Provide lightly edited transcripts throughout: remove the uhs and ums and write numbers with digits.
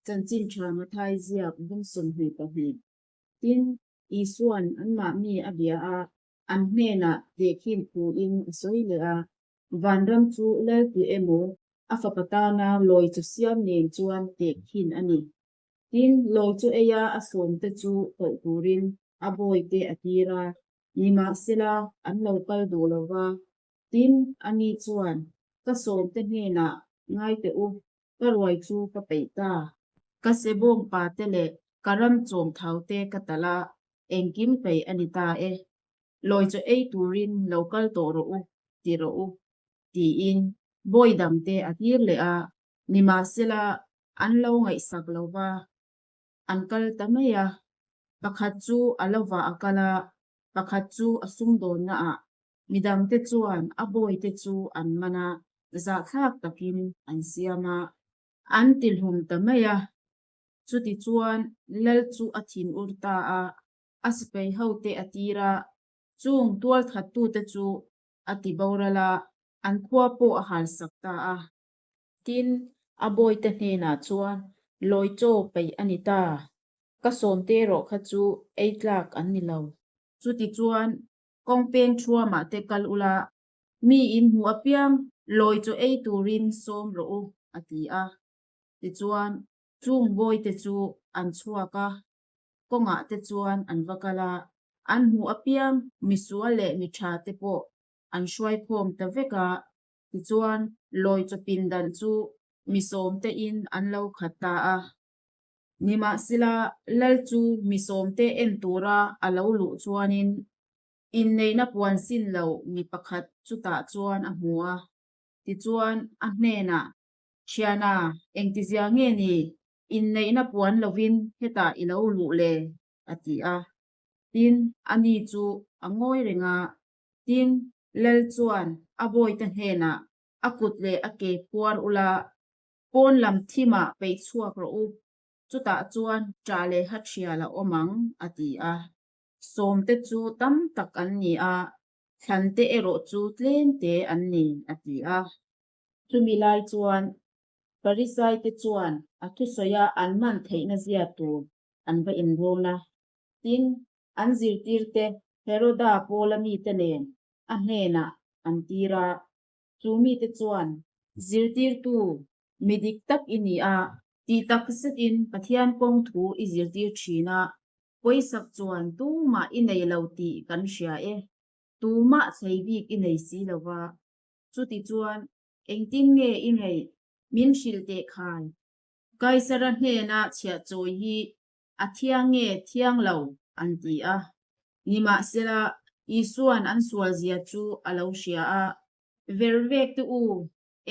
Chanchin tha Mathai ziak bung 22. Tin, Isua'n anmahni a bia a, an hnenah tehkhin thuin a sawi leh a, Vanram chu lal tu emaw a fapa tana lawi chu siam nen chuan tehkhin a ni. Tin, lawi chu eia a sawmte chu koh turin a bawite a tir a, nimahsela an lo kal duh lo va. Tin, ani chuan, Ka sawmte hnenah ngai teh u, ka ruai chu ka peih ta. Ka sebawng pate leh ka ram chawm thaute ka talh a, engkim peih a ni ta e. Lawi chaw ei turin lo kal tawh rawh u, ti rawh u, tiin bawi dangte a tir leh a, nimahsela an lo ngaihsak lo va, an kal ta mai a. Pakhat chu a lovah a kal a, pakhat chu a sumdawnna ah, midangte chuan a bawite chu an man a, zahthlak takin an siam a. An tihlum ta mai a, chutichuan lal chu a thinur ta a, a sipai hote a tir a, chung tualthattute chu a ti boral a, an khua pawh a halsak ta a. Tin, a bawite hnenah chuan, Lawi chaw peih a ni ta, ka sawmte erawh kha chu ei tlak an ni lo. Chutichuan, kawng peng thuamah te kal ula, mi in hmuh apiang lawi chaw ei turin sawm rawh u, a ti a. Tichuan, chung bawite chu an chhuak a, kawngah te chuan an va kal a, an hmuh apiang misual leh mi tha te pawh an hruaikhawm ta vek a, tichuan lawi chaw pindan chu mi sawmte in an lo khat ta a. Nimahsela, lal chu mi sawmte en tura a lo luh chuanin inneihna puan sin lo mi pakhat chutah chuan a hmu a, tichuan a hnenah, Thiana, engtizia nge ni? Inneihna puan lovin hetah i lo luh le? a ti a. Tin, ani chu a ngawi reng a. Tin, lal chuan a bawite hnenah, A kut leh a ke phuar ula, pawn lam thimah peih chhuak rawh u, chutah chuan ṭah leh ha ṭhial a awm ang, a ti a. Sawmte chu tam tak an ni a, thlante erawh chu tlemte an ni, a ti a. Chumi lai chuan Pharisaite chuan a thusawia an man theihna zia tur an va inrawn a. Tin, an zirtirte Heroda pawla mite nen a hnenah an tir a. Chu mite chuan, Zirtirtu, mi dik tak i ni a, tih tak zetin Pathian kawng thu i zirtir thin a, pawisak chuan tumah i nei lo tih kan hria e, tumah thlei bik i nei si lo va. Chutichuan, engtin nge i ngaih? Min hrilh teh khai. Kaisara hnena chhiah chawi hi a thiang nge thiang lo? an ti a. Nimahsela, Isua'n an sualzia chu a lo hria a. Vervek te u,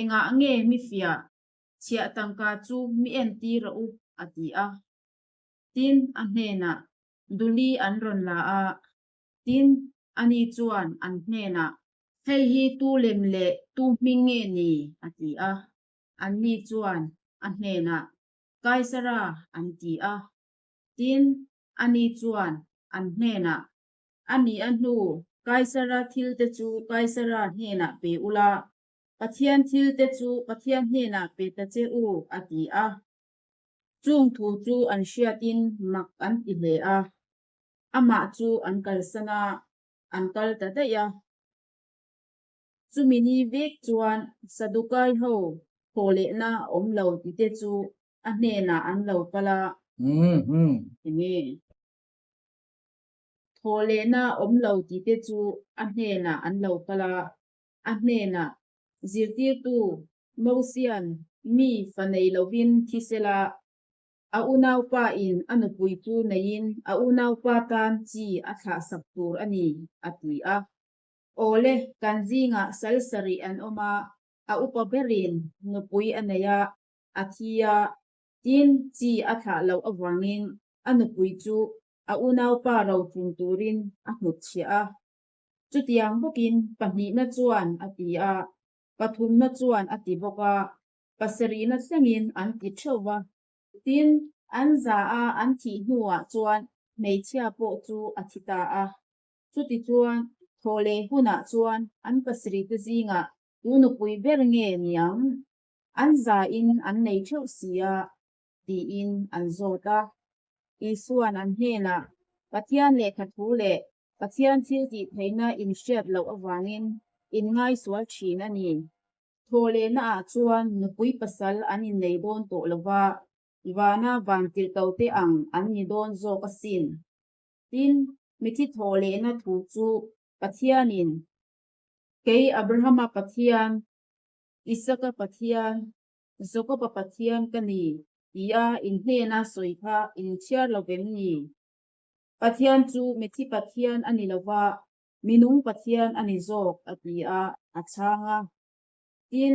engah nge mi fiah? Chhiah tangka chu mi entir rawh u, a ti a. Tin, a hnenah duli an rawn la a. Tin, ani chuan an hnenah, Hei hi tu lem leh tu hming nge ni? a ti a. Anni chuan a hnenah, Kaisara, an ti a. Tin, ani chuan an hnenah, A nih a hnu, Kaisara thilte chu Kaisara hnenah pe ula, Pathian thilte chu Pathian hnenah pe ta che u, a ti a. Chung thu chu an hriatin mak an ti hle a, amah chu an kalsan a, an kal ta daih a. Chumi ni vek chuan Sadukai ho thaw lehna a awm lo tite chu a hnenah an lo kal a. Enge? Thaw lehna a awm lo tite chu a hnenah an lo kal a. A hnenah, Zirtirtu, Mosian mi fa nei lovin thi sela, A unaupa in a nupui chu neiin a unaupa tan chi a thlahsak tur a ni, a ti a. Awle, kan zingah sal sarih an awm a, a upa berin nupui a nei a, a thi a, tin chi a thlah loh avangin a nupui chu a unaupa rotlung turin a hnutchhiah a. Chutiang bawkin pahnihna chuan a ti a, pathumna chuan a ti bawk a, pasarihna thlengin an ti theuh va. Tin, an za a an thih hnuah chuan hmeichhia pawh chu a thi ta a. Chutichuan, thawh leh hunah chuan an pasarihte zingah tu nupui ber nge niang? An zain an nei theuh si a. Tiin an zawt a. Isua'n an hnenah, Pathian lehkha thu leh Pathian thil tih theihna in hriat loh avangin in ngaisual thin a ni. Thawhlehnaah chuan nupui pasal an innei dawn tawh lo va, vana vantirhkote ang an ni dawn zawk asin. Tin, mithi thawhlehna thu chu Pathianin, Kei Abrahama Pathian, Isaka Pathian, Jakoba Pathian ka ni, tia in hnena sawi kha in chhiar lo vem ni? Pathian chu mithi Pathian a ni lo va, minung Pathian a ni zawk, a ti a, a chhang a. Tin,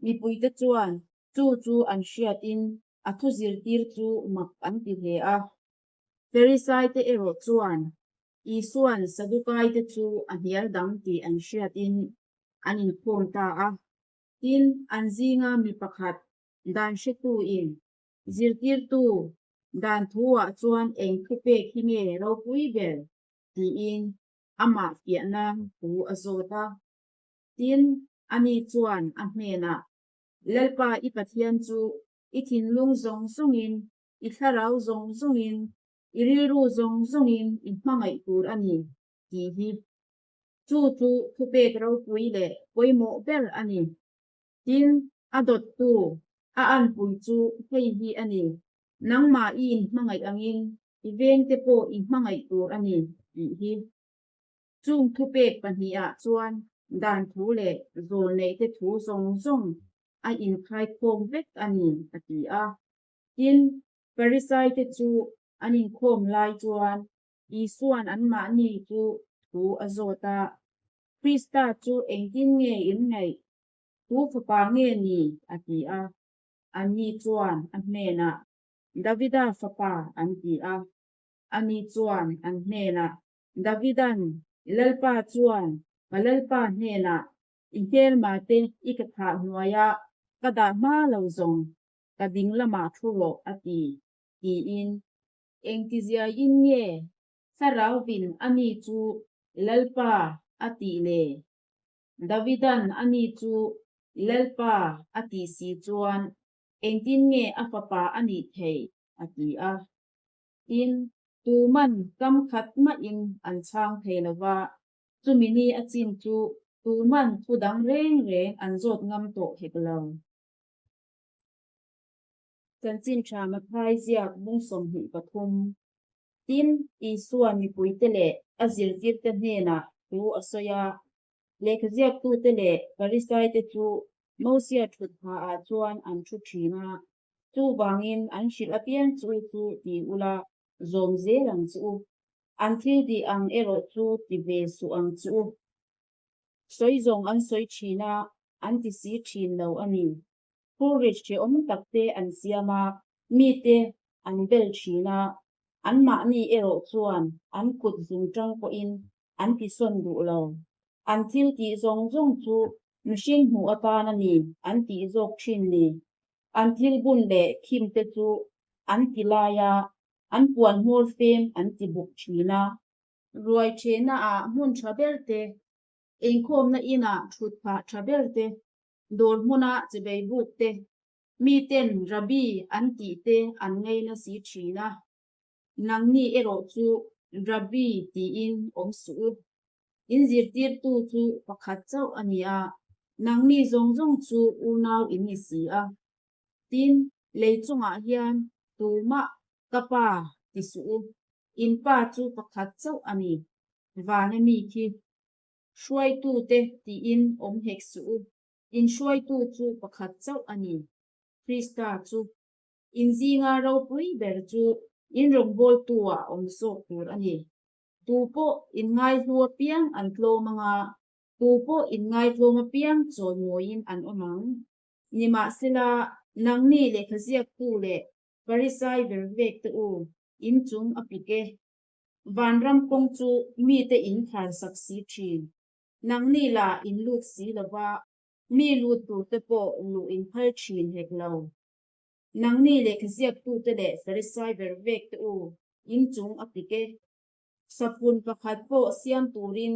mipuite chuan chu chu an hriatin a thu zirtir chu mak an ti hle a. Farisaite erawh chuan Isua'n Sadukaite chu a hnial dang tih an hriatin an inkhawm ta a. Tin, an zinga mi pakhat dan hretuin, Zirtirtu, dan thuah chuan eng thupek hi nge ropui ber? tiin amah fiahna thu a zawt a. Tin, ani chuan a hnenah, Lalpa i Pathian chu i thinlung zawng zawngin, i thlarau zawng zawngin, i rilru zawng zawngin i hmangaih tur a ni, tih hi. Chu chu thupek ropui leh pawimawh ber a ni. Tin, a dawttu, a anpui chu hei hi a ni, Nangmah i inhmangaih angin i vengte pawh i hmangaih tur a ni, tih hi. Chung thupek pahnihah chuan dan thu leh zawlneihte thu zawng zawng a inkhaikhawm vek a ni, a ti a. Tin, Pharisaite chu an inkhawm lai chuan Isua'n anmahni chu thu a zawt a, Krista chu engtin nge in ngaih? Tu fapa nge ni? a ti a. Anni chuan a hnenah, Davida fapa, an ti a. Ani chuan an hnenah, Davida'n Lalpa chuan ka Lalpa hnenah, I hmelmate i ka thah hnuaiah ka dah hma lo zawng, ka ding lamah thu rawh, a ti, tiin. Engtiziaiin nge Thlarauin ani chu Lalpa a tih le? Davida'n ani chu Lalpa a tih si chuan engtin nge a fapa a nih theih? a ti a. Tin, tuman kam khat mahin an chhang thei lo va, chumi ni a chin chu tuman thu dang reng reng an zawt ngam tawh hek lo. Chanchin tha Mathai ziak bung 23. Tin, Isua mipuite leh a zirtirte hnenah thu a sawi a. Lehkhaziaktute leh Pharisaite chu Mosia thut hmaah chuan an thu thin a. Chuvangin an hrilh apiang chu chu ti ula, zawm zel ang che u. An thil tih ang erawh chu ti ve suh ang che u. Sawi zawng an sawi thin a, an ti si thin lo a ni. Phurrit hrehawm takte an siam a, mite an bel thin a, anmahni erawh chuan an kut zung tang pawhin an tisawn duh lo. An thil tih zawng zawng chu mihring hmuh atan a ni an tih zawk thin ni. An thil bun leh khim te chu an ti lai a, an puan hmawr fem an ti buk thin a. Ruai thehna ah hmun tha ber te, inkhawmna inah thut phah tha ber te, dawr hmuna chibei buk te, miten Rabbi an tih te an ngaina si thin a. Nangni erawh chu Rabbi tiin awm suh u. In zirtirtu chu pakhat chauh a ni a, nangni zawng zawng chu unau in ni si a. Tin, lei chungah hian tumah ka pa ti suh u, in pa chu pakhat chauh a ni, vana mi khi. Hruaitute tiin awm hek suh u, in hruaitu chu pakhat chauh a ni, Krista chu. In zinga ropui ber chu in rawngbawltu-ah awm zawk tur a ni. Tu pawh in ngaihlu apiang an tlawm anga, tu pawh in ngaitlawm apiang chawimawiin an awm ang. Nimahsela, nangni lehkhaziaktu leh Farisai ber vek te u, in chung a pik e. Vanram kawng chu mite in kharsak si thin. Nangni lah in lut si lova, mi lut turte pawh luh in phal thin hek lo. Nangni lehkhaziaktute leh Farisai ber vek te u, in chung a pik e. Sapun pakhat pawh siam turin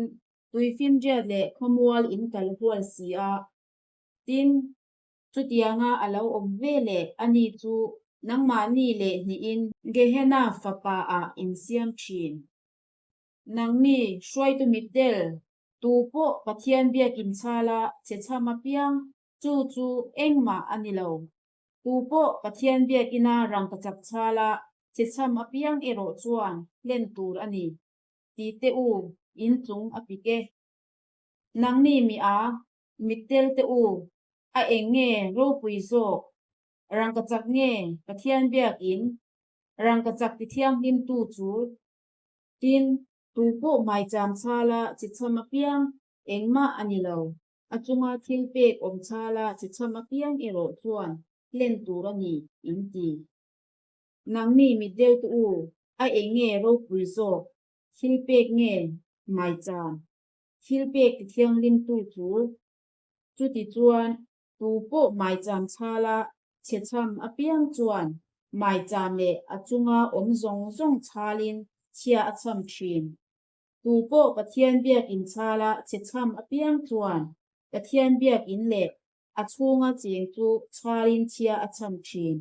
tuifinriat leh khawmual in kal hual si a. Tin, chutianga a lo awm ve leh ani chu Nangmahni leh hnihin Gehenna fapaah in siam thin. Nangni hruaitu mitdel, tu pawh Pathian biakin chhala che chham apiang, chu chu engmah a ni lo. Tu pawh Pathian biakina rangkachak chhala che chham apiang erawh chuan hlen tur a ni. Ti teh u, in chung a pik e. Nangni mi a, mittel teh u, a eng nge ropui zawk? Rangkachak nge Pathian biakin rangkachak tithianghlimtu chu? Tin, tu pawh hmaicham chhala chi chham apiang engmah a ni lo. A chunga thil pek awm chhala chi chham apiang erawh chuan hlen tur a ni, in ti. Nangni mitdeltu u, a eng nge ropui zawk, thil pek nge hmaicham? Thil pek tithianghlimtu chu? Chutichuan, Tu pawh maicham chhala chhechham apiang chuan maicham leh a chunga awm zawng zawng chhalin chhia a chham thin. Tu pawh Pathian biakin chhala chhechham apiang chuan Pathian biakin leh a chhunga cheng chu chhalin chhia a chham thin.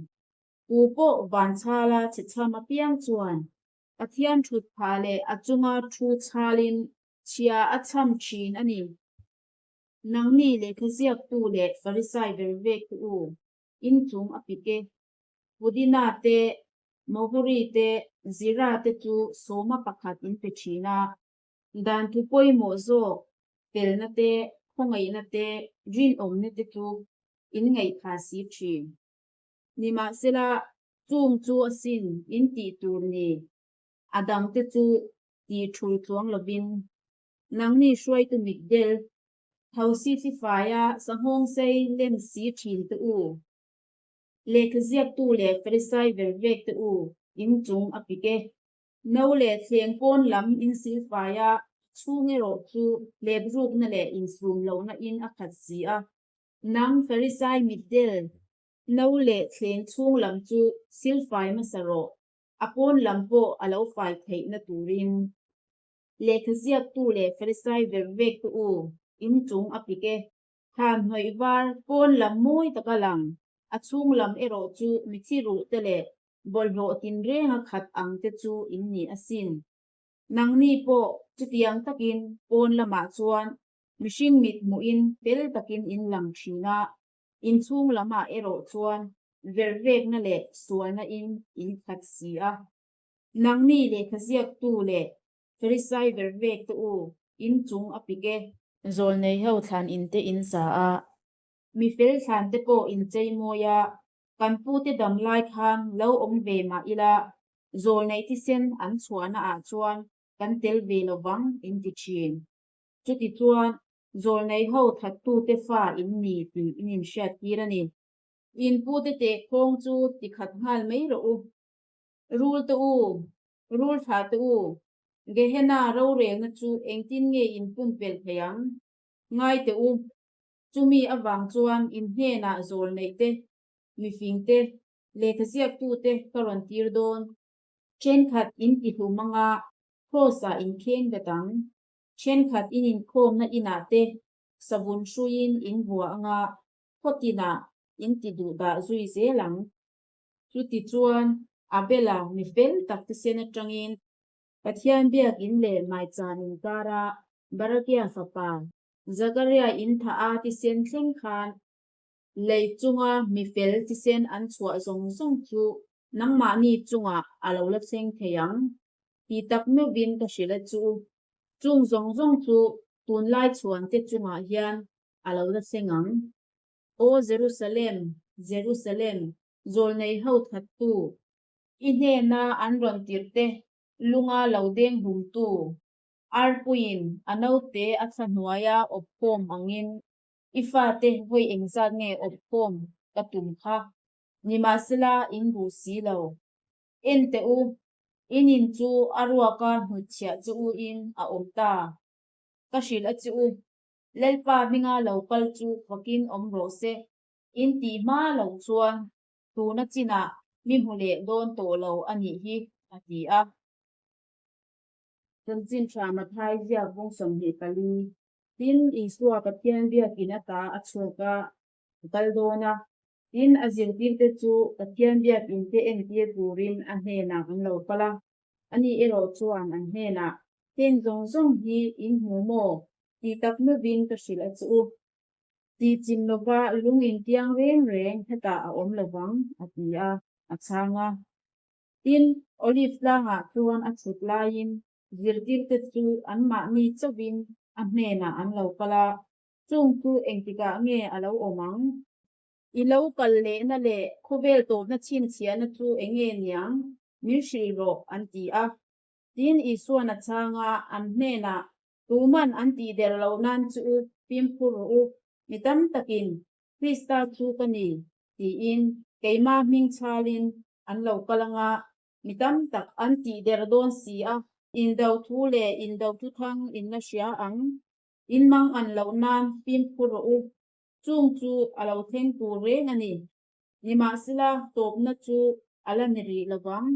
Tu pawh van chhala chhechham apiang chuan Pathian thut phah leh a chunga thu chhalin chhia a chham thin a ni. Nangni lehkha ziaktu leh Farisai ver vek te u, in chung a pik e. Pudina te, Mohuri te, Zira te chu sawma pakhat in pe thin a. Dan thu pawimawh zawk, felna te, khawngaihna te, rinawmna te chu in ngaihthla si thin. Nimahsela, chung chu asin in tih tur ni, a dangte chu ti thul tluang lovin Nangni hruaitu mitdel, thosi tlifaia sanghawng sei lem si thin te u, lehkha ziaktu leh Farisai ver vek te u, in chung a pik e. No leh thleng pawn lam in silfaia chhung erawh chu hlep rukna leh insum lohna in a khat si a. Nang Farisai mitdel, no leh thleng chhung lam chu silfai hmasa rawh, a pawn lam pawh a lo fai theihna turin. Lehkha ziaktu leh Farisai ver vek te u, in chung a pik e. Thlan hnawih var pawn lam mawi taka lang, a chhung lam erawh chu mithi ruh te leh bawlhhlawh tinrenga khat ang te chu in ni asin. Nangni pawh chutiang takin pawn lamah chuan mihring mit hmuhin fel takin in lang thin a, in chhung lamah erawh chuan vervekna leh sualna in in khat si a. Nangni lehkha ziaktu leh Farisai ver vek te u, in chung a pik e. Zawlnei ho thlan in te in sa a. Mi fel thlan te pawh in chei mawi a, kan pute dam lai khan lo awm ve mah ila, zawlnei thisen an chhuahna ah chuan kan tel ve lo vang in ti thin. Chuti chuan zawlnei ho thattute fa in ni tih in inhriattir a ni. In pute tehkhawng chu tikhat nghal mai rawh u. Rul te u, rul thla te u, Gehenna rorelna chu engtin nge in pumpelh thei ang? Ngai teh u, chumi avang chuan in hnenah zawl neih te, mifing te, lehkha ziaktute ka rawn tir dawn. Thenkhat in ti hlum anga Kraws-ah in kheng bet ang. Thenkhat in inkhawmna inah te savun hruiin in vua anga khaw tinah in ti duh dah zui zel ang. Chutichuan, Abela mi fel tak thisen atangin Pathian biakin leh maicham inkara Barakia fapa Zakaria in thah a thisen thleng khan lei chunga mi fel thisen an chhuah zawng zawng chu nangmahni chungah a lo la thleng thei ang tih tak meuhvin ka hrilh a chu. Chung zawng zawng chu tunlai chhuante chungah hian a lo la thleng ang. Aw Jerusalem, Jerusalem, zawlnei ho thattu, i hnena an rawn tirhte lunga lo deng hlumtu, arpuiin a naute a thla hnuaia awpkhawm angin i fate vawi engzat nge awpkhawm ka tum kha? Nimahsela in duh si lo. En teh u, in in chu a ruaka hnutchhiah che u in a awm ta. Ka hrilh a che u, Lalpa hminga lo kal chu fakin awm rawh se, in tih hma lo chuan tuna chinah mi hmu leh dawn tawh lo a nih hi, a ti a. Chanchin tha Mathai ziak vawng 24. Tin, Isua Pathian biakin ata a chhuak a, a kal dawn a. Tin, a zirtirte chu Pathian biakinte entir turin a hnenah an lo kal a. Ani erawh chuan an hnenah, Heng zawng zawng hi in hmu maw? Tih tak meuhin ka hrilh a chu u. Tih chim lova lung intiang reng reng hetah a awm lovang, a ti a, a chhang a. Tin, Olive tlangah chuan a chhut laiin zirtirte chu anmahni chauhin a hnenah an lo kal a, Chung chu engtikah nge a lo awm ang? I lo kal lehna leh khawvel tawpna chhinchhiahna chu eng nge niang? Min hrilh rawh, an ti a. Tin, Isuan a chhang a, an hnenah, Tuman an tih der loh nan chu u, fimkhur rawh u, mi tam takin Krista chu ka ni, tiin keimah hming chhalin an lo kal ang a, mi tam tak an tih der dawn si a. Indo thu leh indo thuthang in la hria ang, in mang an loh nan fimkhur rawh u, chung chu a lo thleng tur reng a ni. Nimahsela, tawpna chu a la ni rih lo vang.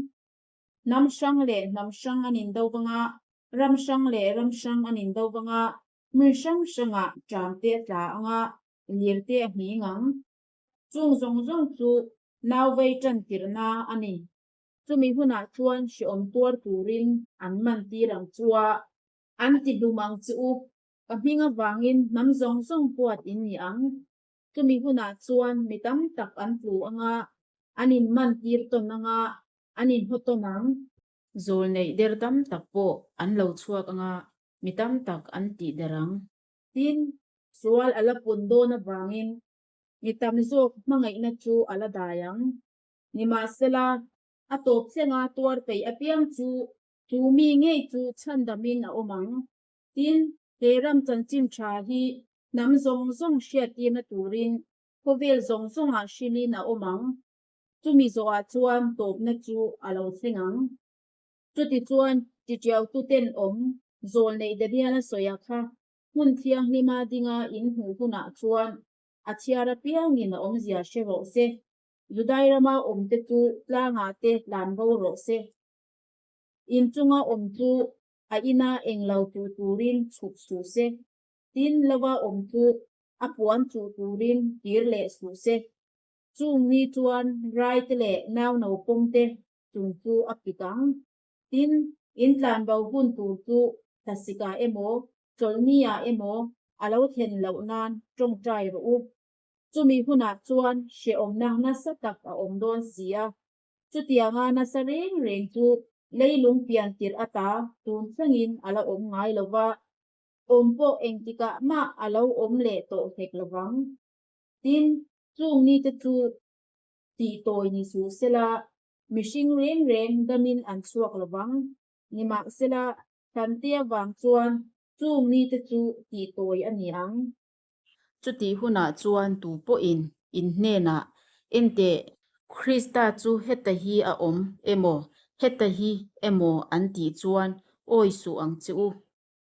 Hnam hrang leh hnam hrang an indo vang a, ram hrang leh ram hrang an indo vang a, hmun hrang hrangah ṭam te a tla ang a, lir te a nghing ang. Chung zawng zawng chu nau vei ṭan tirhna a ni. Chumi hunah chuan hrehawm tuar turin an man tir ang chu a, an ti hlum ang che u. Ka hming avangin hnam zawng zawng huat in ni ang. Chumi hunah chuan mi tam tak an tlu ang a, an inman tir tawn ang a, an inhaw tawn ang. Zawl neih der tam tak pawh an lo chhuak ang a, mi tam tak an tih der ang. Tin, sual a la pun dawn avangin mi tam zawk hmangaihna chu a la dai ang. Nimahsela, a tawp thlenga tuar peih apiang chu chu mi ngei chu chhandamin a awm ang. Tin, he ram chanchin tha hi hnam zawng zawng hriattirna turin khawvel zawng zawngah hrilhin a awm ang. Chumi zawhah chuan tawpna chu a lo thleng ang. Chutichuan, titiaututen awm zawl neih Daniel-a sawi a kha hmun thianghlima dinga in hmuh hunah chuan a chhiar apiangin a awmzia hre rawh se. Judai rama awmte chu tlangah te tlan bo rawh se. In chunga awm chu a ina englo chuh turin chhuk suh se. Tin, lova awm chu a puan chuh turin kir leh suh se. Chung ni chuan raite leh nauno pawmte chung chu a pik ang. Tin, in tlanbo hun tur chu thlasik-ah emaw, chawlhni-ah emaw a lo thlen loh nan tawngtai rawh u. Chumi hunah chuan hrehawmna nasa tak a awm dawn si a. Chutianga nasa reng reng chu leilung pian tirh ata tun thlengin a la awm ngai lo va, awm pawh engtikah mah a lo awm leh tawh hlek lo vang. Tin, chung nite chu tih tawi ni suh sela, mihring reng reng damin an chhuak lo vang. Nimahsela, Thlante avang chuan chung nite chu tih tawi a ni ang. Chutih hunah chuan tu pawhin in hnenah, Enteh, Krista chu heta hi a awm emaw, heta hi emaw an tih chuan awi suh ang che u.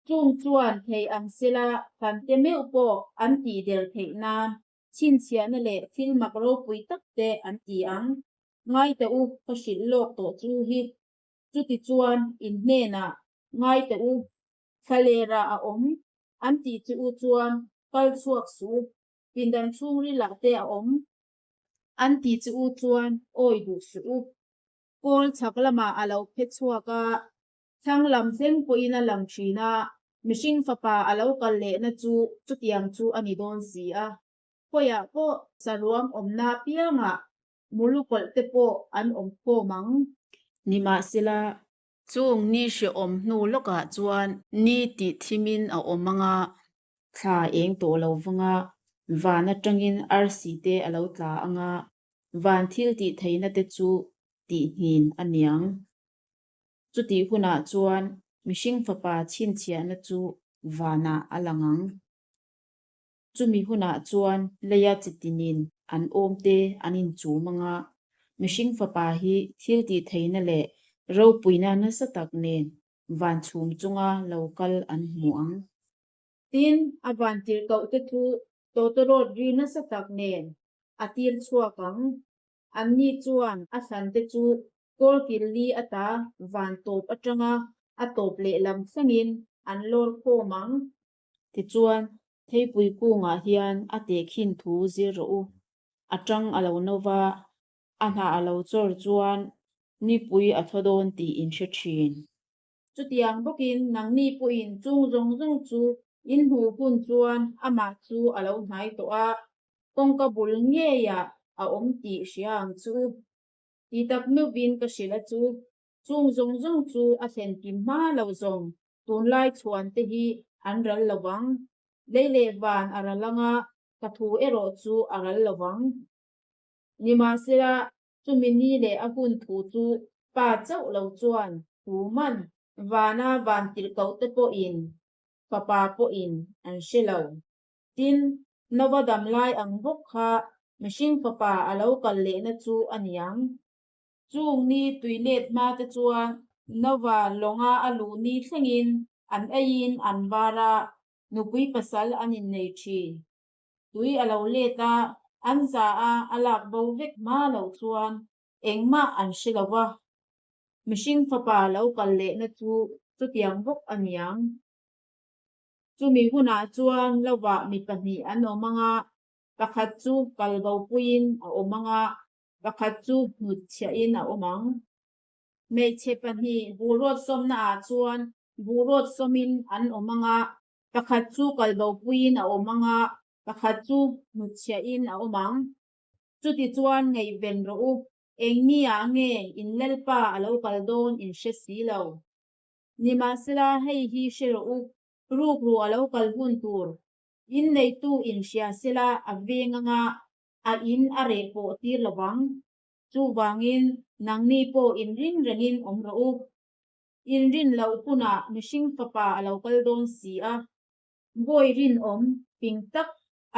Chung chuan thei ang sela Thlante meuh pawh an tih der theih nan chhinchhiahna leh thil mak ropui tak te an ti ang. Ngai teh u, ka hrilh lawk tawh chu hi. Chutichuan in hnenah, Ngai teh u, Thlalera a awm an tih chu u chuan kal chhuak suh u, pindan chhungrilah te a awm an tih chu u chuan awi duh suh u. Kawl chhak lamah a lo phe chhuak a, thlang lam thleng pawhin a lang thin a, mihring fapa a lo kal lehna chu chutiang chu a ni dawn si a. Khawiah pawh saruang awmna apiangah mulukawlh te pawh an awm khawm ang. Nimahsela, Chung ni hrehawm hnu lawkah chuan ni tih thimin a awm ang a. Thla eng tawh lo vang a, van atangin arsi te a lo tla ang a, van thil tih theihna te chu tihngin a niang. Chutih hunah chuan mihring fapa chhinchhiahna chu vanah a lang ang. Chumi hunah chuan leia chitinin an awmte an inchum ang a, mihring fapa hi thil tih theihna leh ropuina nasa tak nen van chhum chunga lo kal an hmu ang. Tin, a van tirhkohte chu tawtawrawt ri nasa tak nen a tir chhuak ang. Anni chuan a hlante chu kawlkil li ata van tawp atanga a tawp lehlam thlengin an lawr khawm ang. Tichuan, theipui kungah hian a tehkhin thu zir rawh u. A ṭang a lo no va, a hnah a lo chawr chuan nipui a thaw dawn tih in hre ṭhin. Chutiang bawkin nangni pawhin chung zawng zawng chu in hmuh hun chuan amah chu a lo hnai tawh a, kawngka bul ngeiah a awm tih hria ang chu. Ti tak meuhvin ka hrilh a chu, chung zawng zawng chu a thlen kim hma lo zawng tunlai chhuan te hi an ral lo vang. Lei leh van a ral anga ka thu erawh chu a ral lo vang. Nimahsela, chumi ni leh a hun thu chu Pa chauh lo chuan thu man vana van tirhkoh te pawhin Fapa pawhin an hre lo. Tin, Nova dam lai ang bawk kha mihring Fapa a lo kal lehna chu a niang. Chung ni tui let hma te chuan Nova lawnga a luh ni thlengin an eiin an var a, nupui pasal an innei thin. Tui a lo let a, an za a, a lak bo vek hma loh chuan engmah an hre lo va. Mihring fapa lo kal lehna chu chutiang bawk a niang. Chumi hunah chuan lovah mi pahnih an awm ang a, pakhat chu kal bopuiin a awm ang a, pakhat chu hnutchhiahin a awm ang. Hmeichhe pahnih buhruat sawmnaah chuan buhruat sawmin an awm ang a, Pakhat chu kalbopuiin a awm ang a, pakhat chu hnutchhiahin a awm ang. Chutichuan ngaihven rawh u, eng mi ah nge in Lalpa a lo kal dawn in hre si lo. Nimahsela hei hi hre rawh u, rukru a lo kal hun tur in neitu in hria sela a veng ang a, a in a reh pawh tir lo vang. Chuvangin nangni pawh inring rengin awm rawh u, Inrin loh hunah mihring fapa a lo kal dawn si a. Bawi rinawm ping tak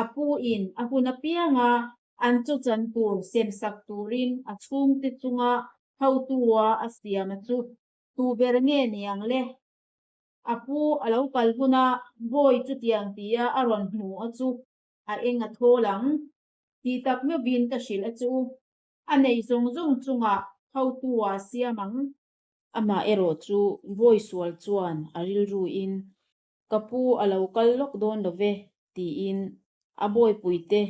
a pu in a hun apianga an chaw chan tur semsak turin a chhungte chunga hotu-a a siam a chu tu ber nge ni ang le? A pu a lo kal huna bawi chutiang tia a rawn hmu a chu a eng a thawl ang tih tak meuhvin ka hrilh a chu a nei zawng zawng chungah hotu-a siam ang. Amah erawh chu vawi sual chuan a rilruin, Ka pu a lo kal lawk dawn lo ve, tiin a bawipuite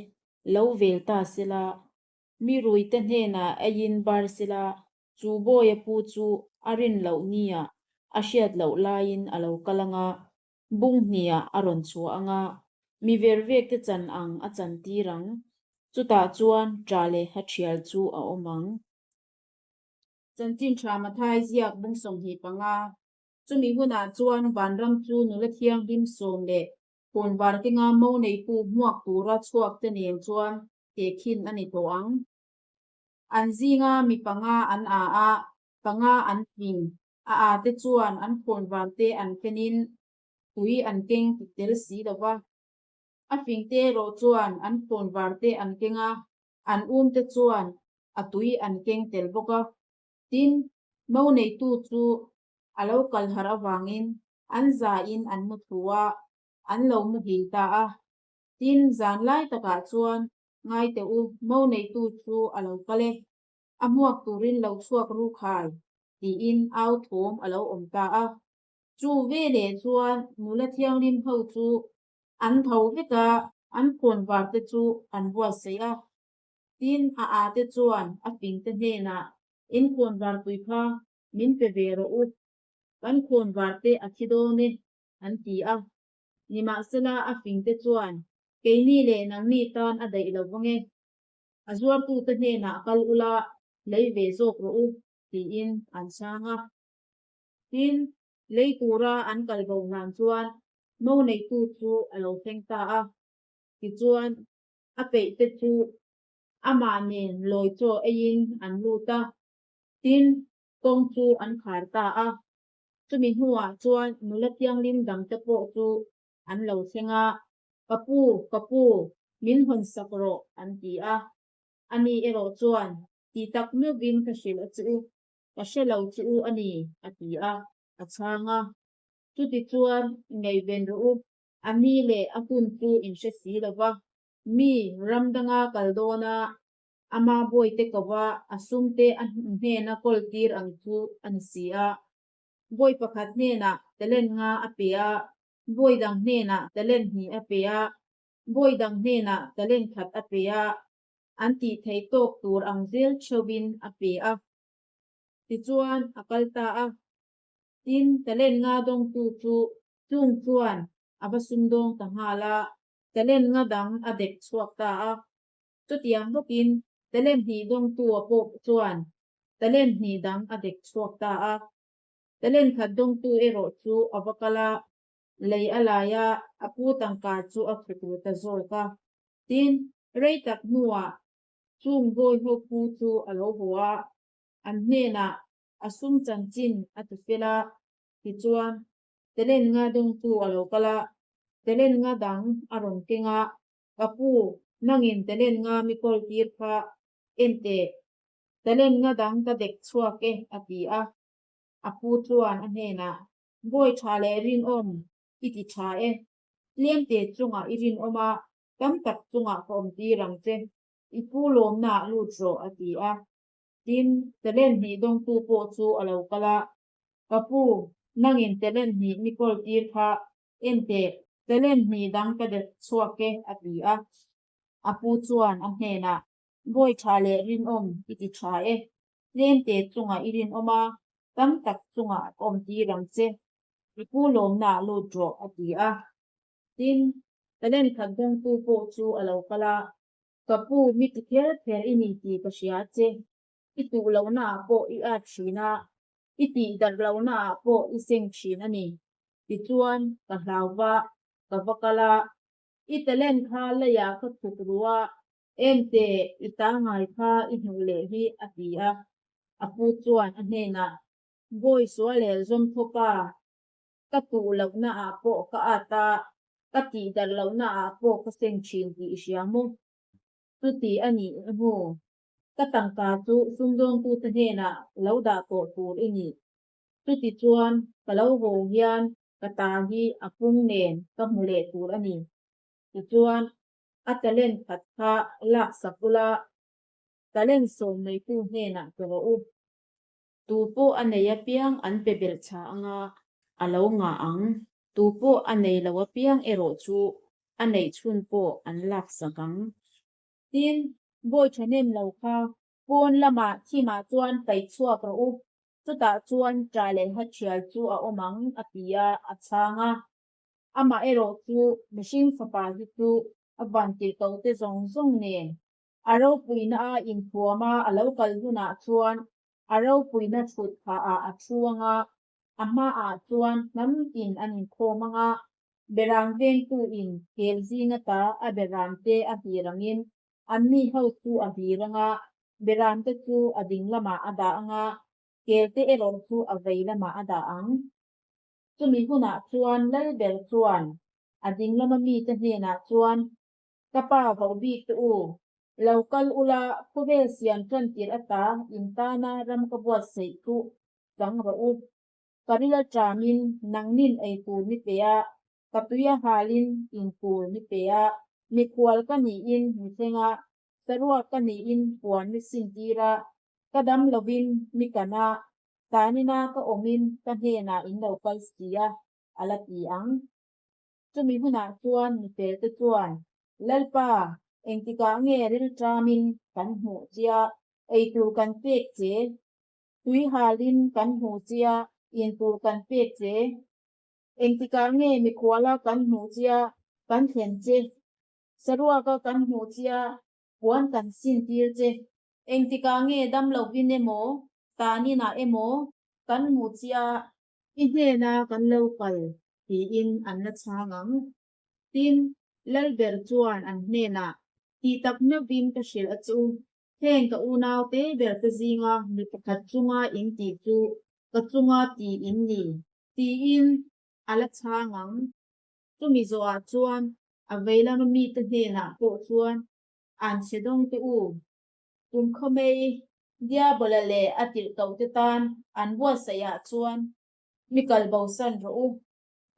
lo vel ta sela, mi ruite hnenah eiin bar sela, chu bawia pu chu a rin loh nia a hriat loh laiin a lo kal ang a, bung hniah a rawn chhuah ang a, mi vervekte chan ang a chantir ang, chutah chuan ṭah leh ha ṭhial chu a awm ang. Chanchin tha Mathai ziak bung 25. Chumi hunah chuan vanram chu nula thianghlim sawm leh khawnvar kenga mo neitu hmuak tura chhuak te nen chuan tehkhin a ni tawh ang. An zinga mi panga an a a, panga an fing. A a te chuan an khawnvar te an kenin tui an keng ti tel si lo va. A fing te erawh chuan an khawnvar te an keng a, an um te chuan a tui an keng tel bawk a. Tin, mo neitu chu a lo kal harh avangin an zain an mu thu a, an lo muhil ta a. Tin, zan lai takah chuan ngai teh u, mo neitu chu a lo kal e, a hmuak turin lo chhuak ru khai, tiin au thawm a lo awm ta a. Chu veleh chuan nula thianghlim ho chu an tho vek a, an khawnvar te chu an buatsaih a. Tin, a â te chuan a fing te hnenah, In khawnvarpui kha min pe ve rawh u, kan khawnvar te a thi dawn e, an ti a. Nimahsela, a fing te chuan, Keini leh nangni tan a daih lo vang e, a zuartute hnenah kal ula, lei ve zawk rawh u, tiin an chhang a. Tin, lei tura an kal bo hlan chuan mo neitu chu a lo thleng ta a. Tichuan, a peih te chu amah nen lawi chaw eiin an lut a, tin, kawng chu an khar ta a. Chumi hnuah chuan nula thianghlim dangte pawh chu an lo thleng a, Ka pu, ka pu, min hawn sak rawh, an ti a. Ani erawh chuan, Ti tak meuhvin ka hrilh a che u, ka hre lo che u a ni, a ti a, a chhang a. Chutichuan, ngaihven rawh u, a ni leh a hun chu in hre si lo va, mi ram danga kal dawna ama bawite ko va, a sumte a hnena kawl tir ang chu a ni si a. Bawi pakhat hnenah talent nga a pe a, bawi dang hnenah talent hnih a pe a, bawi dang hnenah talent khat a pe a. an tih theih tawk tur ang zel theuhin a pe a. Tichuan, a kal ta a. Tin, talent nga dawngtu chu chung chuan a va sumdawng ta nghal a, talent nga dang a dek chhuak ta a. Chutiang bawkin talent hnih dawngtua pawh chuan talent hnih dang a dek chhuak ta a. Talent khat dawngtu erawh chu a va kal a, lei a lai a, a pu tangka chu a thut ru ta zawk a. Tin, rei tak hnuah chung bawiho pu chu a lo haw a, an hnenah a sum chanchin a ti fel a, tichuan talent nga dawngtu a lo kal a, talent nga dang a rawn keng a, Ka pu, nangin talent nga mi kawl tir kha en teh, talent nga dang ka dek chhuak e, a ti a. A pu chuan a hnenah, Bawi tha leh rinawm i ti tha e, tlemte chungah i rinawm a, tam tak chungah ka awm tir ang che, i pu lawmnaah lut rawh, a ti a. Tin, talent hnih dawngtu pawh chu a lo kal a, Ka pu, nangin talent hnih mi kawl tir kha en teh, talent hnih dang ka dek chhuak e, a ti a. A pu chuan a hnenah, Bawi tha leh rinawm i ti tha e, tlemte chungah i rinawm a, tam tak chungah ka awm tir ang che, i pu lawmnaah lut rawh, a ti a. Tin, talent khat dawngtu pawh chu a lo kal a, Ka pu, mi ti kher kher i ni tih ka hria che. I tuh lohnaah pawh i at thin a, i tih darh lohnaah pawh i seng thin a ni. Tichuan, ka hlau va, ka va kal a. I talent kha leiah ka thuk ru a, Ente, i ta ngai kha i hmuh leh hi, a ti a. A pu chuan a hnenah, Bawi sual leh zawm thawpa, ka tuh lohnaah pawh ka at a, ka tih darh lohnaah pawh ka seng thin tih i hria maw? Chuti a nih hnu, ka tangka chu sumdawngtute hnenah lo dah tawh tur i ni. Chuti chuan ka lo haw hian ka ta hi a pung nen ka hmu leh tur a ni. Tichuan, a talent khat kha laksak ula, talent sawm neitu hnenah pe rawh u. Tu pawh a nei apiang an pe belh tha anga a lo ngah ang. Tu pawh a nei lo apiang erawh chu a neih chhun pawh an laksak ang. Tin, bawi thahnem lo kha pawn lamah thimah chuan paih chhuak rawh u, chutah chuan ṭah leh hathial chu a awm ang, a ti a, a chhang a. Amah erawh chu mihring fapa hi chu a vantirhkohte zawng zawng nen A ropuina a inthuam a, a lo kal hunah chuan a ropuina thut phahah a thu ang a, a hmaah chuan hnam tin an inkhawm ang a, beram vengtuin kel zing ata a beramte a hlir angin anni ho chu a hlir ang a, beramte chu a ding lamah a dah ang a, kelte erawh chu a vei lamah a dah ang. Chumi hunah chuan Lalber chuan a ding lama mite hnenah chuan Ka pa voh bik te u, lo kal ula khawvel siam tan tirh ata in tana ram ka buatsaih chu chang rawh u. Ka ril a ṭamin nangnin ei tur mi pe a, ka tui a halin in tur mi pe a, mikhual ka niin mi thleng a, saruak ka niin puan mi sin tir a, ka dam lovin mi kan a, tanina ka awmin ka hnenah in lo kal si a, a la ti ang. Chumi hunah chuan mifelte chuan, Lalpa, engtikah nge rilṭamin kan hmuh chia, eitur kan pek che? Tui halin kan hmuh chia, intur kan pek che? Engtikah nge mikhuala kan hmuh chia, kan thlen che? Saruaka kan hmuh chia, puan kan sintir che? Engtikah nge damlohvin emaw, taninah emaw kan hmuh chia, I hnena kan lo kal tiin an la chhang ang. Tin, Lalber chuan an hnenah, Tih tak meuhvin ka hrilh a chu, heng ka unau te ber te zinga mi pakhat chunga in tih chu ka chunga ti in ni, tiin a la chhang ang. Chumi zawhah chuan a vei lama mite hnenah pawh chuan an chhe dawng te u. Kum khawmei Diabola leh a tirhkohte tan an buatsaihah chuan mi kal bosan rawh u.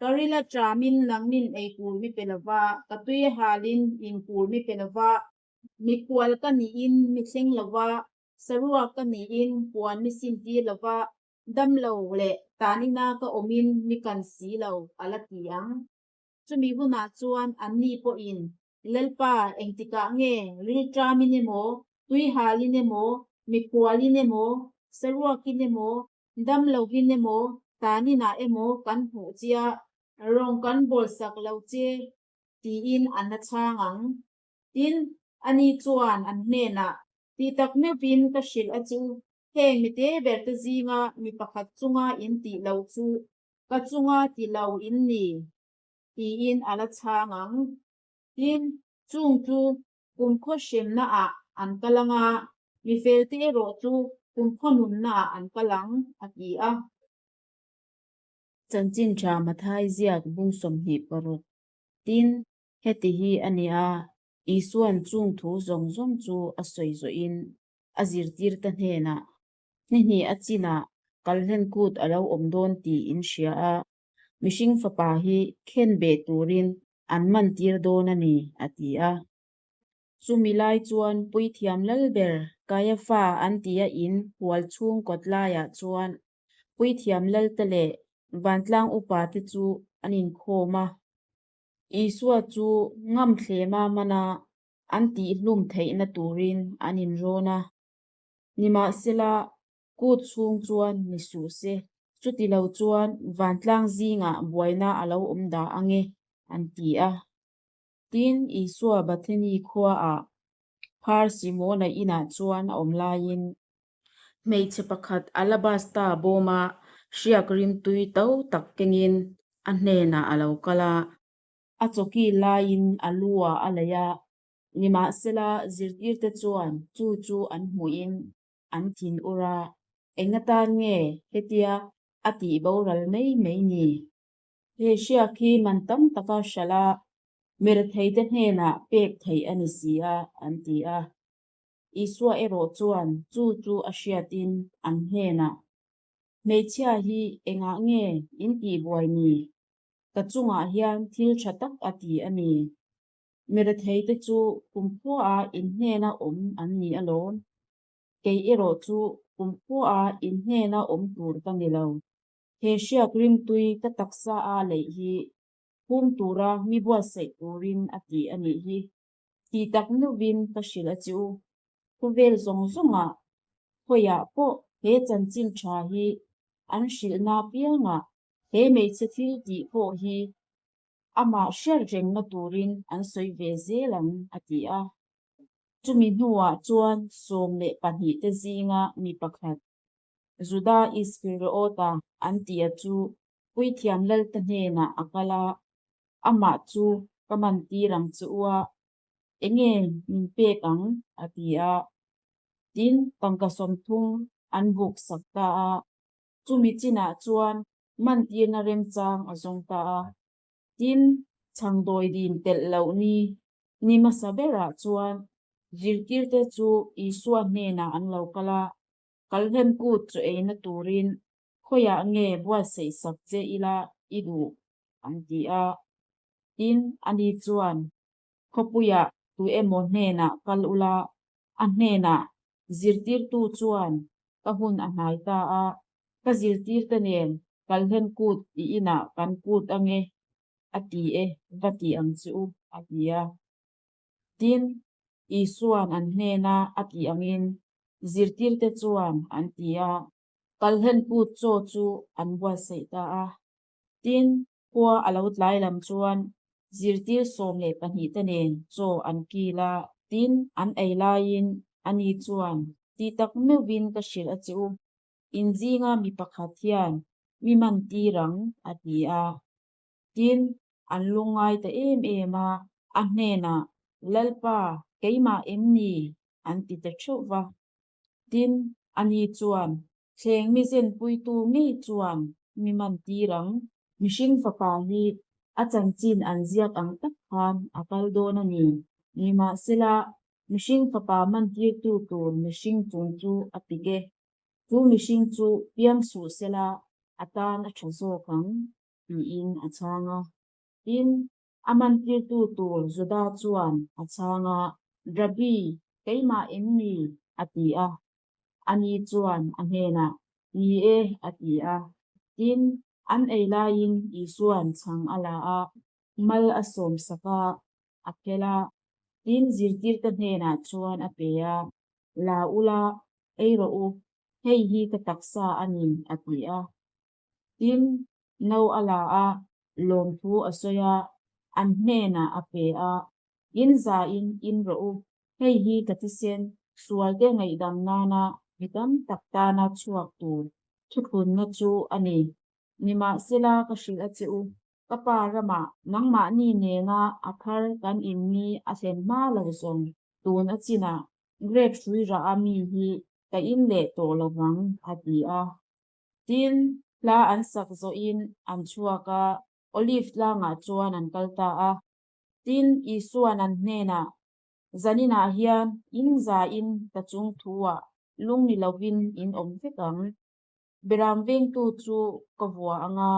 Ka ril a ṭamin nangnin ei tur mi pe lova, ka tui a halin in tur mi pe lova, mikhual ka niin mi thleng lova, saruak ka niin puan mi sintir lova, damlo leh tanina ka awmin mi kan si lo, a la ti ang. Chumi hunah chuan anni pawhin. Lalpa, engtikah nge rilṭamin emaw, tuihalin emaw, mikhualin emaw, saruakin emaw, damlovin emaw, taninah emaw kan hmuh chia, rawng kan bawlsak lo che? tiin an la chhang ang. Tin, ani chuan an hnenah, Tih tak meuhin ka hrilh a chu, heng mite berte zinga mi pakhat chunga in tih lo chu ka chunga ti lo in ni, tiin a la chhang ang. Tin, chung chu kumkhaw hremnaah an kal ang a, mi felte erawh chu kumkhaw nunnaah an kal ang, a ti a. Chanchin tha Mathai ziak bung 26. Tin, heti hi a ni a, Isua'n chung thu zawng zawng chu a sawi zawhin a zirtirte hnenah, Hni hnih a chinah kalhlen kut a lo awm dawn tih in hria a, mihring fapa hi khen beh turin an man tir dawn a ni, a ti a. Chumi lai chuan Puithiam Lalber Kaiafa an tia in hual chhung kawt laiah chuan Puithiam Lalte leh Vantlang upate chu an inkhawm a. Isua chu ngamthlema mana an tihhlum theihna turin an inrawn a. Nimahsela, kut chhung chuan ni suh se, chuti lo chuan vantlang zingah buaina a lo awm dah ang e, an ti a. Tin, Isua Bethany khuaah phar Simona inah chuan a awm laiin, hmeichhe pakhat alabasta bawma hriak rimtui to tak kengin a hnenah a lo kal a. A chawki laiin a lu-ah a leih a, Nimahsela, zirtirte chuan chu chu an hmuhin an thin ur a, Eng atan nge hetia a tih boral mai mai ni? He hriak hi man tam taka hralh a, miretheite hnenah pek theih a ni si a, an ti a. Isua erawh chuan chu chu a hriatin an hnenah, Hmeichhia hi engah nge in tihbuai ni? Ka chungah hian thil tha tak a ti a ni. Miretheite chu kumkhuaah in hnena awm an ni alawm. Kei erawh chu kumkhuaah in hnena awm tur ka ni lo. He hriak rimtui ka taksa a leih hi phum tura mi buatsaih turin a ti a nih hi. Ti tak nuvin ka hrilh a che u. Khawvel zawng zawngah khawiah pawh he chanchin tha hi an hrilhna piangah he hmeichhe thil tih pawh hi Amah hriat rengna turin an sawi ve zel ang, a ti a. Chumi hnuah chuan 12 te zinga mi pakhat, Juda Iskariota an tia chu Puithiam Lalte hnenah a kal a, Amah chu ka man tir ang che u a, enge min pek ang? a ti a. Tin, tangka 30 an buk sak ta a. Chumi chinah chuan mantirna remchang a zawng ta a. Tin, chhangdawi din telh loh ni ni hmasa berah chuan zirtirte chu Isua hnenah an lo kal a, Kalhlem kut chu eina turin khawiah nge buatsaih sak che ila i duh? an ti a. Tin, ani chuan, Khawpuiah tu emaw hnenah kal ula, a hnenah zirtirtu chuan ka hun a hnai ta a, ka zirtirte nen kalhlen kut i inah kan kut ange, a ti e, va ti ang che u, a ti a. Tin, Isua'n an hnena a tih angin zirtirte chuan an ti a, kalhlen kut chaw chu an buatsaih ta a. Tin, khua a lo tlai lam chuan zirtir 12 te nen chaw an kil a, tin, an ei laiin ani chuan, Tih tak meuhin ka hrilh a che u, in zinga mi pakhat hian mi man tir ang, a ti a. Tin, an lungngai ta em em a, a hnenah, Lalpa, keimah em ni? an ti ta theuh va. Tin, ani chuan, Thleng mi zenpuitu ngei chuan mi man tir ang. Mihring fapa hi a chanchin an ziak ang tak khan a kal dawn a ni. Nimahsela, mihring fapa man tirtu tur mihring chung chu a pik e. Chu mihring chu piang suh sela a tan a tha zawk ang, tiin a chhang a. Tin, a man tirtu tur Juda chuan a chhang a, Rabbi, keimah em ni? a ti a. Ani chuan a hnenah, Ni e, a ti a. Tin, an ei laiin Isua'n chhang a la a, mal a sawm sak a, a phel a. Tin, zirtirte hnenah chuan a pe a, La ula, ei rawh u, hei hi ka taksa a ni, a ti a. Tin, no a la a, lawmthu a sawi a, an hnenah a pe a, In zain in rawh u, hei hi ka thisen, sualte ngaihdam nana mi tam tak tana chhuak tur thuthlunna chu a ni. Nimahsela ka hrilh a che u, ka pa ramah nangmahni nena a thar kan in ni a thlen hma lo zawng tun a chinah grape hrui rah a mi hi ka in leh tawh lo vang, a ti a. Tin, hla an sak zawhin an chhuak a, Olive tlangah chuan an kal ta a. Tin, Isua'n an hnenah, Zaninah hian in zain ka chung thu-ah lung ni lovin in awm vek ang. Beram vengtu chu ka vua ang a,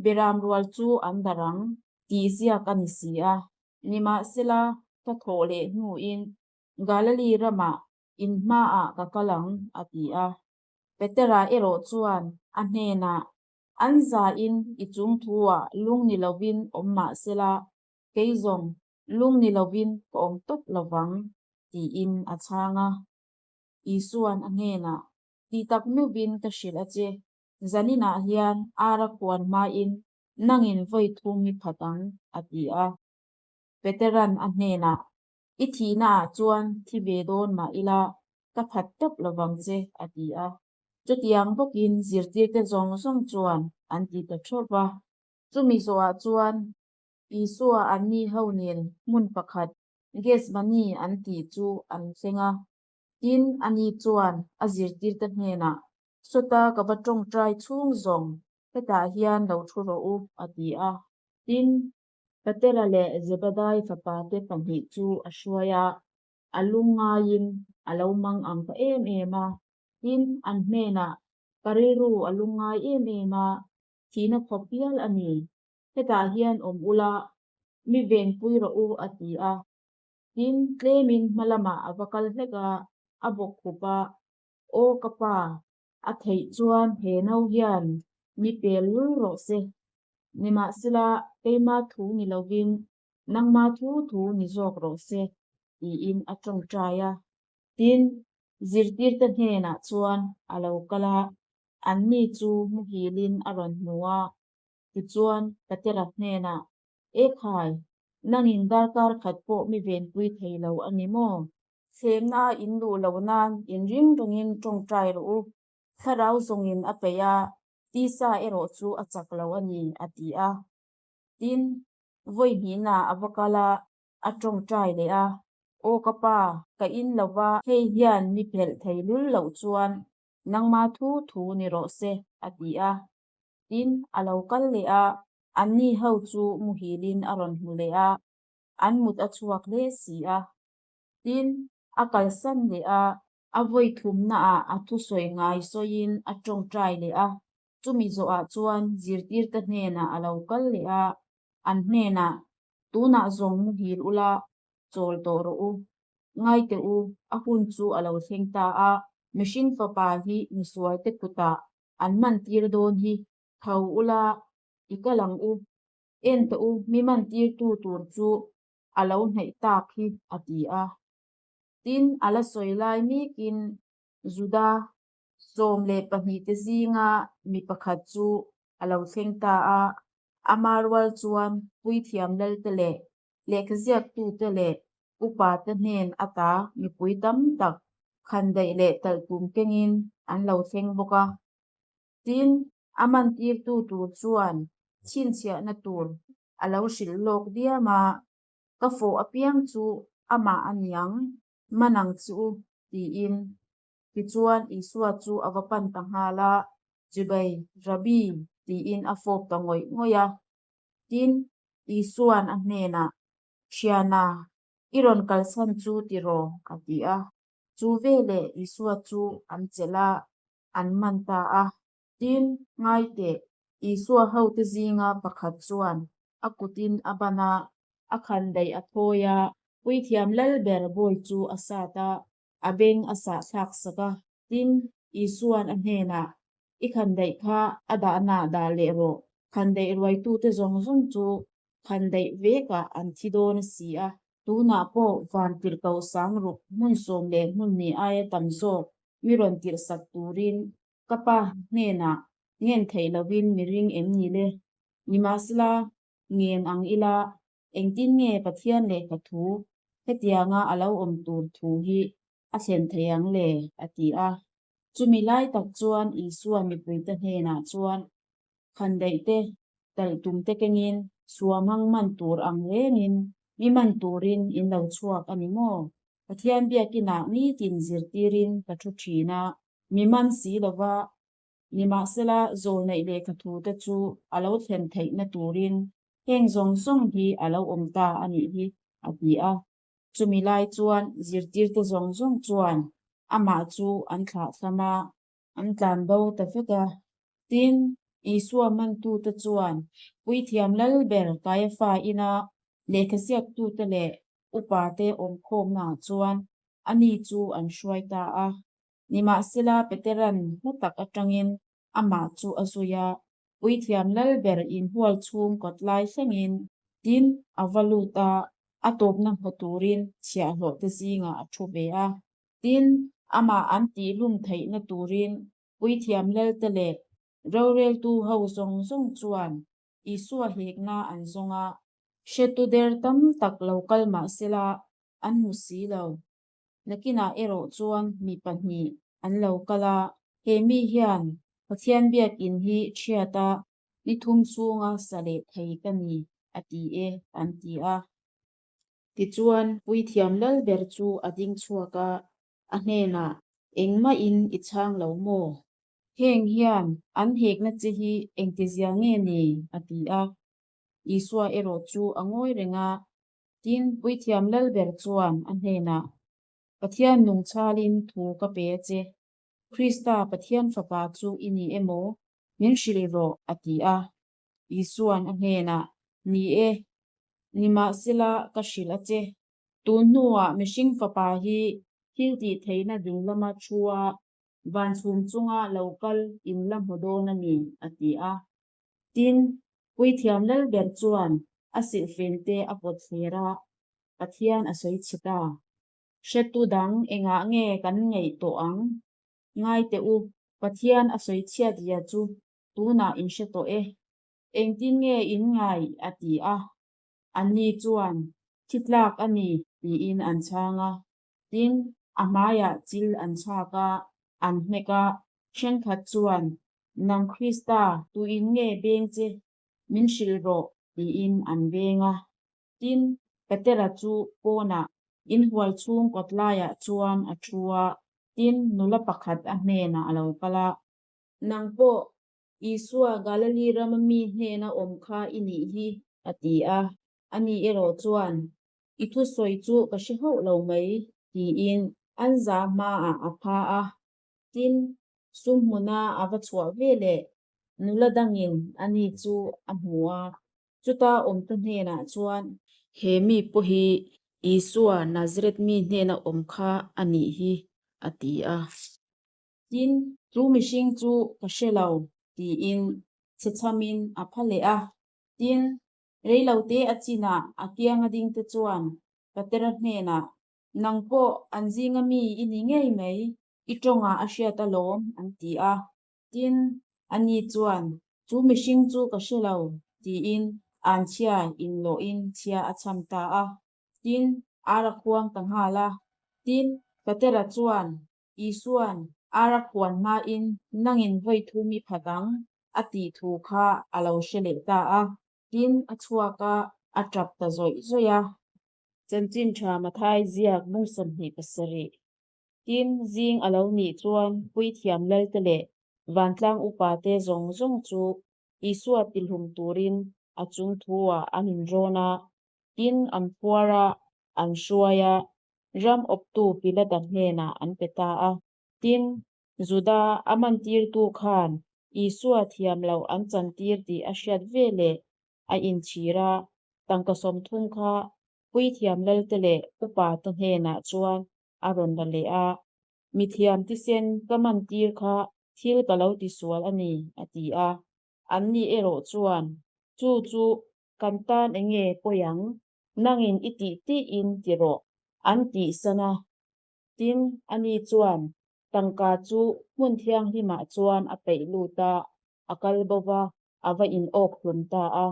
beram rual chu an darh ang, tih ziak a ni si a. Nimahsela, ka thawh leh hnuin Galili ramah in hmaah ka kal ang, a ti a. Petera erawh chuan a hnenah, An zain i chung thu-ah lung ni lovin awm mah sela, kei zawng lung ni lovin ka awm tawp lovang, tiin a chhang a. Isua'n a hnenah, Ti tak meuhin ka hrilh a che, zaninah hian ara khuan hmain nangin vawi thum i phat ang, a ti a. Petera'n a hnenah, I thihnaah chuan thi ve dawn mah ila, ka phat tawp lovang che, a ti a. Chutiang bawkin zirtirte zawng zawng chuan an ti ta theuh va. Chumi zawhah chuan Isua anni ho nen hmun pakhat Gethsemane an tih chu an thleng a. Tin, ani chuan a zirtirte hnenah, Sawta ka va tawngtai chhung zawng, hetah hian lo thu rawh u, a ti a. Tin, Petera leh Zebedai fapate pahnih chu a hruai a, a lungngaiin a lo mang ang ta em em a. Tin, an hnenah, Ka rilru a lungngai em em a, thihna khawp hial a ni. Hetah hian awm ula, mi venpui rawh u, a ti a. Tin, tlemin hma lamah a va kal hlek a, a bawk khup a, Aw ka pa, a theih chuan he no hian mi pel lul rawh se. Nimahsela, keima thu ni lovin nangma thu thu ni zawk rawh se, tiin a tawngtai a. Tin, zirtirte hnenah chuan a lo kal a, anni chu muhilin a rawn hmu a. Tichuan, Petera hnenah, E khai, nangin darkar khat pawh mi venpui thei lo a ni maw? Thlemna a in luh loh nan inring rengin tawngtai rawh u, thlarau zawngin a peih a, tisa erawh chu a chak lo a ni, a ti a. Tin, vawi hnihnaah a va kal a, a tawngtai leh a, Aw ka pa, ka in lo va, hei hian mi phelh thei lul loh chuan nangma thu thu ni rawh se, a ti a. Tin, a lo kal leh a, anni ho chu muhilin a rawn hmu leh a, an mut a chhuak hle si a. Tin, a kalsan leh a, a vawi thumnaah a thusawi ngai sawiin a tawngtai leh a. Chumi zawhah chuan zirtirte hnenah a lo kal leh a, an hnenah, Tunah zawng muhil ula, chawl tawh rawh u. Ngaiteh u, a hun chu a lo thleng ta a, mihring fapa hi misualte kutah an man tir dawn hi, tho ula, i kal ang u. En teh u, mi man tirtu tur chu a lo hnaih tak hi, a ti a. Tin, a la sawi lai mekin Juda 12 te zinga mi pakhat chu a lo thleng ta a, ama rual chuan puithiam lalte leh lehkhaziaktute leh upate hnen ata mipui tam tak khandaih leh talhtum kengin an lo thleng bawk a. Tin, a mantirtu tur chuan chhinchhiahna tur a lo hrilh lawk diam a, Ka fawh apiang chu amah a niang, man ang chu, tiin. Tichuan, Isua chu a va pan ta nghal a, Chibai, Rabbi, tiin a fawp ta ngawih ngawih a. Tin, Isua'n a hnenah, Thiana, i rawn kalsan chu tiraw? a ti a. Chu veleh Isua chu an chelh a, an man ta a. Tin, ngaiteh, Isua hote zinga pakhat chuan a kutin a ban a, a khandaih a thawi a, puithiam lalber bawi chu a sat a, a beng a sah thlak sak a. Tin, Isua'n a hnenah, I khandaih kha a dahnaah dah leh rawh, khandaih ruaitute zawng zawng chu khandaih vekah an thi dawn a si a. Tunah pawh vantirhkoh sangruk hmun sawm leh hmun hnih aia tam zawk mi rawn tirhsak turin ka pa hnenah ngen theih lovin mi ring em ni le? Nimahsela, ngen ang ila, engtin nge Pathian lehkha thu hetianga a lo awm tur thu hi a thlen thei ang le? a ti a. Chumi lai tak chuan Isua mipuite hnenah chuan Khandaih te, talh tum te kengin suamhang man tur ang rengin mi man turin in lo chhuak a ni maw? Pathian biakinah nitin zirtirin ka thu thin a, mi man si lova, nimahsela zawlneih lehkha thu te chu a lo thlen theihna turin heng zawng zawng hi a lo awm ta a nih hi, a ti a. Chumi lai chuan zirtirte zawng zawng chuan amah chu an thlahthlam a, an tlan bo ta vek a. Tin, Isua mantute chuan Puithiam Lalber Kaiafa ina lehkhaziaktute leh upate awmkhawmnaah chuan ani chu an hruai ta a. Nimahsela, Petera'n hla tak atangin amah chu a zui a, Puithiam Lalber inhual chhung kawt lai thlengin tin a va lut a, a tawpna hmu turin chhiahhlawhte zingah a thu ve a. Tin, amah an tihhlum theihna turin Puithiam Lalte leh roreltu ho zawng zawng chuan Isua hekna an zawng a. Hretu der tam tak lo kal mah sela an hmu si lo. Nakinah erawh chuan mi pahnih an lo kal a, he mi hian Pathian biakinn hi ṭhiat a, ni thum chhunga sa leh thei ka ni, a ti e, an ti a. Tichuan, Puithiam Lalber chu a ding chhuak a, a hnenah, Engmahin i chhang lo maw? Heng hian an hekna che hi engtizia nge ni? a ti a. Isua erawh chu a ngawi reng a. Tin, Puithiam Lalber chuan a hnenah, Pathian nung chhalin thu ka pe a che. Krista Pathian Fapa chu i ni emaw? Min hrilh rawh, a ti a. Isua'n a hnenah, Ni e, nimahsela ka hrilh a che. Tun hnuah mihring fapa hi thil tih theihna ding lama thu a, van chhum chunga lo kal in la hmu dawn a ni, a ti a. Tin, Puithiam Lalber chuan a silhfente a pawt thler a, Pathian a sawi chhe ta. Hretu dang engah nge kan ngaih tawh ang? Ngai teh u, Pathian a sawi chhiat zia chu tunah in hre tawh e. Engtin nge in ngai? a ti a. Anni chuan, Thi tlak a ni, tiin an chhang a. Tin, a hmaiah chil an chhak a, an hnek a. Thenkhat chuan, Nang Krista, tuin nge beng che? Min hrilh rawh, tiin an beng a. Tin, Petera chu pawnah inhual chhung kawt laiah chuan a thu a. Tin, nula pakhat a hnenah a lo kal a. Nang pawh Isua Galili rama mi hnena awm kha i nih hi, a ti a. Ani erawh chuan, I thusawi chu ka hre hauh lo mai, tiin an za hmaah a pha a. Tin, sum hmuna a va chhuah veleh nula dangin ani chu a hmu a, chuta awmtu hnenah chuan, He mi pawh hi Isua Nazareth mi hnena awm kha a nih hi, a ti a. Tin, chu mihring chu ka hre lo, tiin chhechhamin a pha leh a. Tin, reilote a chinah a kianga dingte chuan Patera hnenah, Nang pawh an zinga mi i ni ngei mai, i tawngah a hriat alawm, an ti a. Tin, ani chuan, Chu mihring chu ka hre lo, tiin anchhia inlawhin chhia a chham ta a. Tin, ar a khuang ta nghal a. Tin, Petera chuan, Isua'n ar a khuan hmain nangin vawi thum i phat ang, a tih thu kha a lo hre leh ta a. Tin, a chhuak a, a tap ta zawih zawih a. Chanchin tha Mathai ziak bung 27. Tin, zing a lo nih chuan Puithiam Lalte leh Vantlang upate zawng zawng chu Isua tihlum turin a chung thu-ah an inrawn a. Tin, an phuar a, an hruai a, ram awptu Pilata hnenah an pe ta a. Tin, Juda a mantirtu khan Isua thiam loh an chantir tih a hriat veleh a inchhir a, tangka 30 kha puithiam lalte leh upate hnenah chuan a rawn la leh a, Mithiam tisen ka mantir kha thil ka lo tisual a ni, a ti a. Anni erawh chuan, Chu chu kan tan eng nge pawi ang? Nangin i tih tihin ti rawh, an tihsan a. Tin, ani chuan tangka chu hmun thianghlimah chuan a peih lut a, a kal bo va, a va in awk hlum ta a.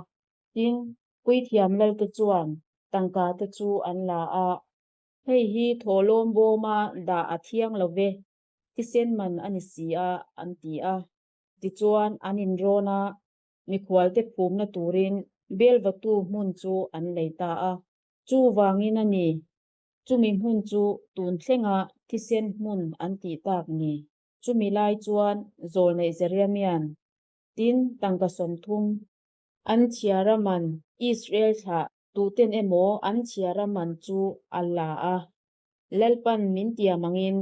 Tin, puithiam lalte chuan tangka te chu an la a. Hei hi thawhlawm bawma dah a thiang lo ve, thisen man a ni si a, an ti a. Tichuan, an inrawn a, mikhualte phumna turin Belvatu hmun chu an lei ta a. Chuvangin a ni, chumi hmun chu tun thlenga thisen hmun an tih tak ni. Chumi lai chuan Zawlneih Jeremia'n, Tin, tangka 30, an chhiara man Israel thlah tuten emaw an chhiara man chu a la a, Lalpan min tiam angin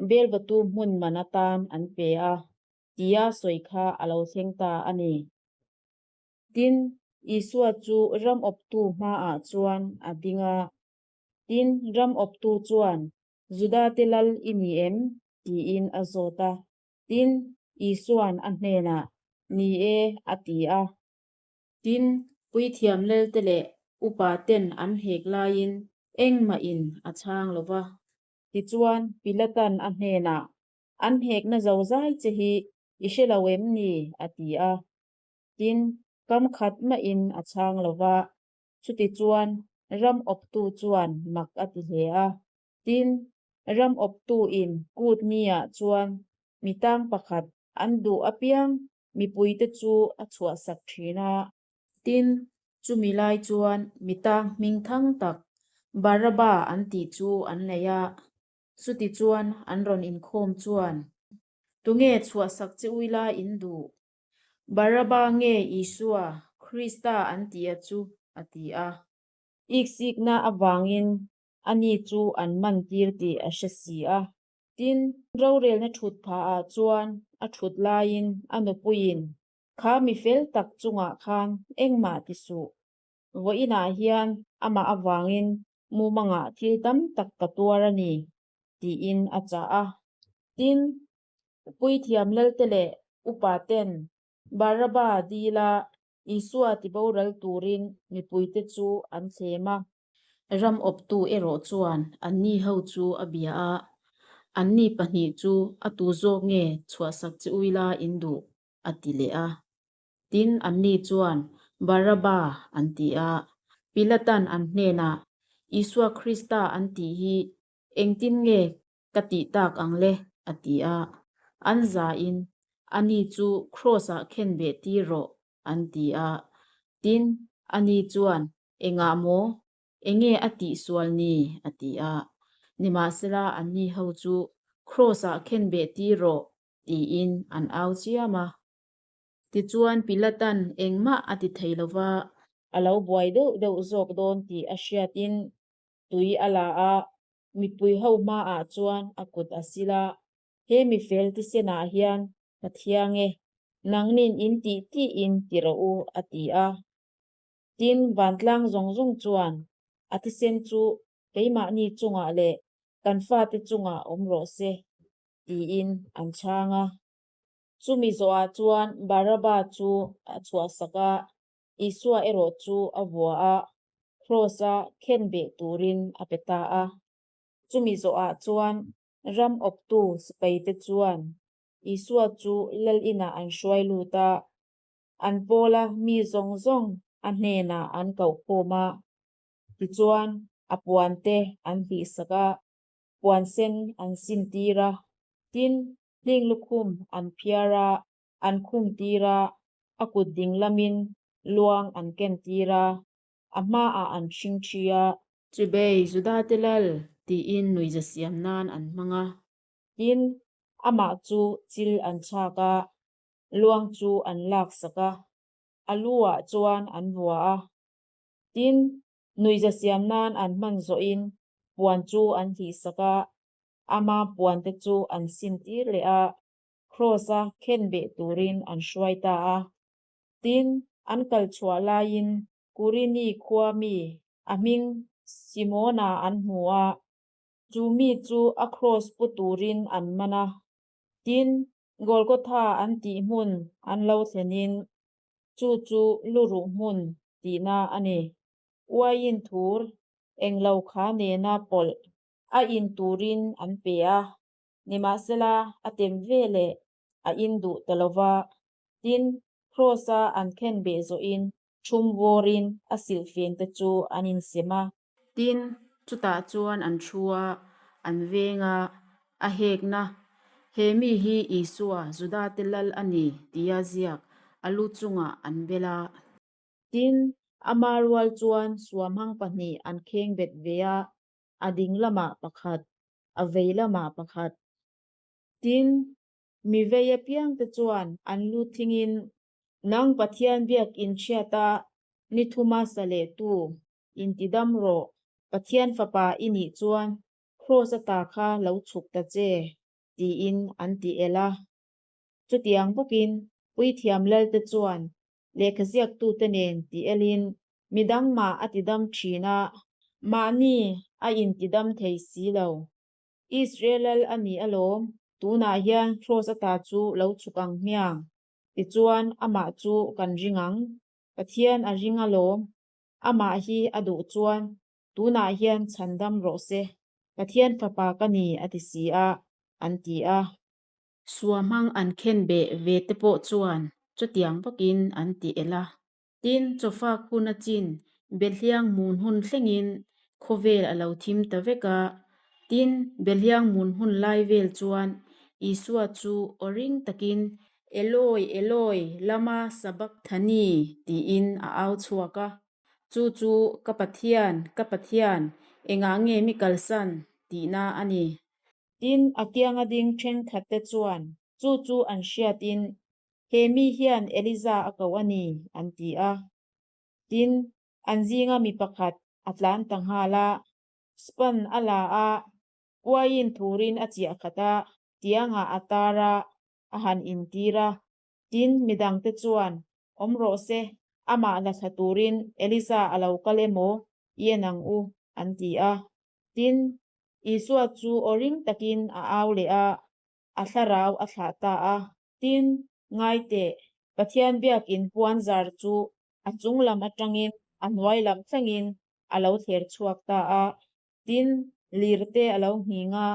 Belvatu hmun man atan an pe a, tia sawi kha a lo thleng ta a ni. Tin, Isua chu ram awptu hmaah chuan a ding a. Tin, ram awptu chuan, Judate lal i ni em? tiin a zawt a. Tin, Isua'n a hnenah, Ni e, a ti a. Tin, puithiam lelte leh upaten an hek laiin engmahin a chhang lo va. Tichuan, Pilata'n a hnenah, An hekna zozai che hi i hre lo em ni? a ti a. Tin, kam khat mahin a chhang lo va. Chutichuan, ram awptu chuan mak a ti hle a. Tin, ram awptuin kut niah chuan mi tang pakhat an duh apiang mipuite chu a chhuahsak thin a. Tin, chumi lai chuan mi tang hming thang tak Baraba an tih chu an nei a. Chutichuan an rawn inkhawm chuan, Tunge chhuahsak che ui la in duh? Baraba nge Isua, Krista an tih a chu? a ti a. Iksikna avangin ani chu an man tir tih a hre si a. Tin, rorelna thut phahah chuan a thut laiin a nupuiin, Kha mi fel tak chungah khan engmah ti suh. Vawiinah hian amah avangin mumangah thil tam tak ka tuar a ni, tiin a chah a. Tin, puithiam lalte leh upa ten Baraba dila Isua tiboral turin mipuite chu an thlem a. Ram awptu erawh chuan anni ho chu a bia a, Anni pahnih chu a tu zawk nge chhuahsak che ui la in duh? a ti leh a. Tin, anni chuan, Baraba, an ti a. Pilatan an hnenah, Isua Krista an tih hi engtin nge ka tih tak ang le? a ti a. An zain, Ani chu Kraws-ah khen beh tir rawh, an ti a. Tin, ani chuan, Engah maw? Enge a tih sual ni? a ti a. Nimahsela, anni ho chu, Kraws-ah khen beh tir rawh, tiin an au chiam a. Tichuan, Pilatan engmah a ti thei lo va. A lo buai deuh deuh zawk dawn tih a hriatin tui a la a, mipui ho hmaah chuan a kut a sil a, He mifel tisenah hian ka thiang e, nangnin in tih tiin ti rawh u, a ti a. Tin, vantlang zawng zawng chuan a thisen chu keimahni chungah leh kan fate chungah awm rawh se, tiin an chhang a. Chumi zawhah chuan Baraba chu a chhuahsak a, Isua erawh chu a vua a, Kraws-a khen beh turin a pe ta a. Chumi zawhah chuan ram awptu sipaite chuan Isua chu lal inah an hruai lut a, an pawla mi zawng zawng a hnenah an koh khawm a. Tichuan a puante an hlihsak a, puan sen an sintir a, tin, hling lukhum an phiar a, an khum tir a, a kut ding lamin luang an ken tir a, a hmaah an hring thi a. Chubei, Judate lal, tiin nuihza siam nan an hmang a. Tin, amah chu chil an chhak a, luang chu an laksak a, a lu ah chuan an vua a. Tin, nuihza siam nan an hman zawhin puan chu an hlihsak a, ama puante chu an sin tir leh a, Kraws-a khen beh turin an hruai ta a. Tin, an kal chhuah laiin Kurini khua mi a hming Simona an hmu a, chu mi chu a kraws pu turin an man a. Tin, Golgotha an tih hmun an lo thlenin chu chu luruh hmun tihna a ni. Uaiin thur englo kha nena pawlh a in turin an pe a, nimahsela a tem veleh a in duh ta lo va. Tin, Kraws-a an khenbeh zawhin thum vawrin a silhfen te chu an insem a. Tin, chutah chuan an thu a, an veng a, a hekna, He mi hi Isua, Judate lal a ni, tia ziak a lu chungah an bel a. Tin, ama rual chuan suamhang pahnih an kheng bet ve a, a ding lamah pakhat, a vei lamah pakhat. Tin, mi vei apiangte chuan an lu thingin, Nang Pathian biak inchhiata ni thuma sa lehtu, intidam rawh, Pathian fapa i nih chuan Kraws ata kha lo chhuk ta che, tiin an ti el a. Chutiang bawkin Puithiam Lalte chuan lehkhaziaktute nen ti elin midang mah a tidam thin a, mahni a intidam thei si lo. Israel lal a ni alawm, tunah hian Kraws ata chu lo chhuk ang hmiang, tichuan amah chu kan ring ang. Pathian a ring alawm, amah hi a duh chuan tunah hian chhandam rawh se, Pathian fapa ka ni a ti si a, an ti a. Suamhang an khen beh ve te pawh chuan chutiang bawkin an ti el a. Tin, chawfak hun a chin Belhliang mun hun thlengin khawvel a lo thim ta vek a. Tin, Belhliang mun hun lai vel chuan Isua chu aw ring takin, Eloi, Eloi, lama sabachthani? tiin a au chhuak a. Chu chu ka Pathian, ka Pathian, engah nge mi kalsan? tihna a ni. Tin, a kianga ding thenkhatte chuan chu chu an hriatin, He mi hian Eliza a ko a ni, an ti a. Tin, an zinga mi pakhat a tlan ta nghal a, span a la a, uaiin thurin a chiah khat a, tiangah a tar a, a han intir a. Tin, midangte chuan, Awm rawh se, amah la thla turin Eliza a lo kal emaw i en ang u, an ti a. Tin, Isua chu aw ring takin a au leh a, a thlarau a thlah ta a. Tin, ngai teh, Pathian biakin puan zar chu a chung lam atangin a hnuai lam thlengin a lo thler chhuak ta a. Tin, lir te a lo nghing a,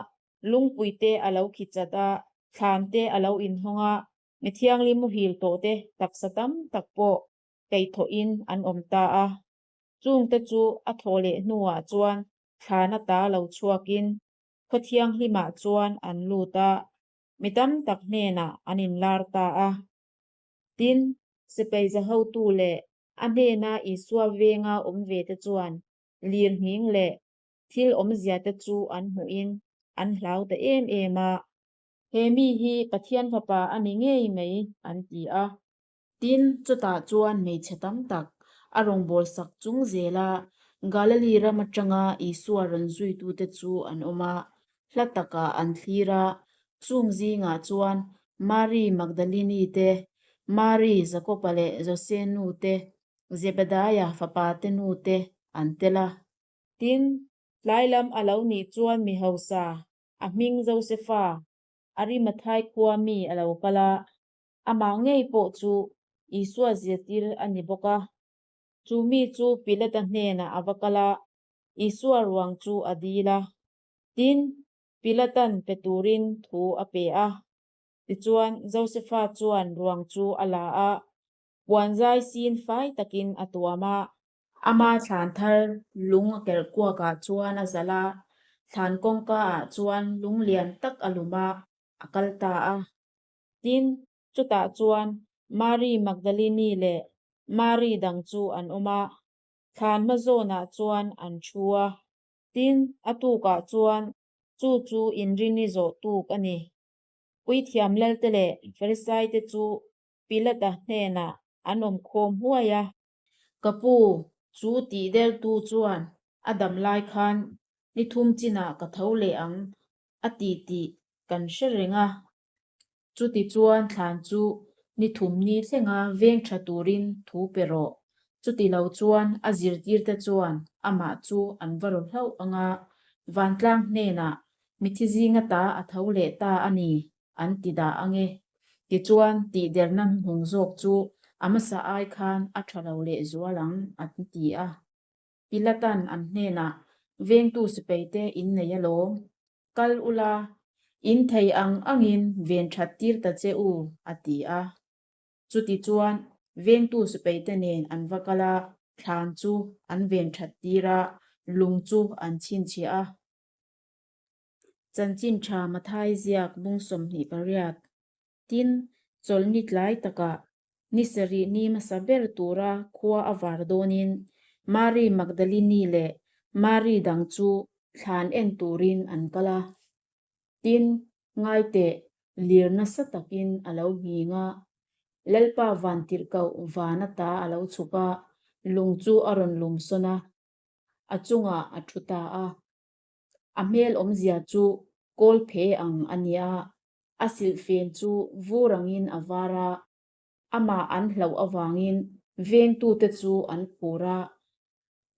lungpui te a lo khi chat a, thlan te a lo inhawng a, mi thianghlim muhil tawh te taksa tam tak pawh kaihthawhin an awm ta a. Chungte chu a thawh leh hnuah chuan thlan ata lo chhuakin khaw thianghlimah chuan an lut a, mi tam tak hnenah an inlar ta a. Tin, sipai za hotu leh a hnena Isua venga awm ve te chuan lirnghing leh thil awmzia te chu an hmuhin an hlau ta em em a. He mi hi Pathian Fapa a ni ngei mai, an ti a. Tin, chutah chuan hmeichhe tam tak a rawngbâwl sak chung zêla Galili ram aṭanga Isua rawn zuitute chu an awm a, hla takah an thlir a. Chung zîngah chuan Mari Magdalini te, Mari Jakoba leh Jose nu te, Zebedaia fapate nu te an tel a. Tin, tlai lam a lo nih chuan mi hausa, a hming Josefa, Arimathai khua mi a lo kal a. Amah ngei pawh chu Isua zirtir a ni bawk a. Chu mi chu Pilata hnenah a va kal a, Isua ruang chu a dil a. Tin, Pilatan pe turin thu a pe a. Tichuan, Josefa chuan ruang chu a la a, puan zai sin fai takin a tuam a. Ama thlan thar lung a kerh kuakah chuan a zalh a, thlan kawngkaah chuan lung lian tak a lum a, a kal ta a. Tin, chutah chuan Mari Magdalini leh Mari dang chu an awm a, thlan hma zawnah chuan an thu a. Tin, a tukah chuan chu chu inrini zawh tuk a ni. Puithiam Lalte leh Farisaite chu Pilata hnenah an awm khawm huai a. Ka pu, chu tih dertu chuan a dam lai khan ni thum chinah ka tho leh ang a ti tih kan hre reng a. Chuti chuan thlan chu ni thum ni thlenga veng tha turin thu pe rawh. Chuti lo chuan a zirtirte chuan amah chu an va ru hlauh ang a, vantlang hnenah mithi zinga ta a tho leh ta a ni an ti dah ang e. Tichuan tihderna hnuhnung zawk chu a hmasa ai khan a tha lo leh zual ang an ti a. Pilatan an hnenah, Vengtu sipaite in nei alawm. Kal ula, in thei ang angin ven that tir ta che u, a ti a. Chutichuan, vengtu sipaite nen an va kal a, thlan chu an ven that tir a, lung chu an chhinchhiah a. Chanchin tha Mathai ziak bung 28. Tin, chawlhni tlai takah ni sarih ni hmasa ber tura khua a var dawnin Mari Magdalini leh Mari dang chu thlan en turin an kal a. Tin, ngaiteh lir nasa takin a lo nghing a, Lalpa vantirhkoh van ata a lo chhuk a, lung chu a rawn lum sawn a, a chungah a thu ta a. A hmel awmzia chu kawl phe ang a nia, a silhfen chu vur angin a var a, amah an hlauh avangin vengtute chu an khur a,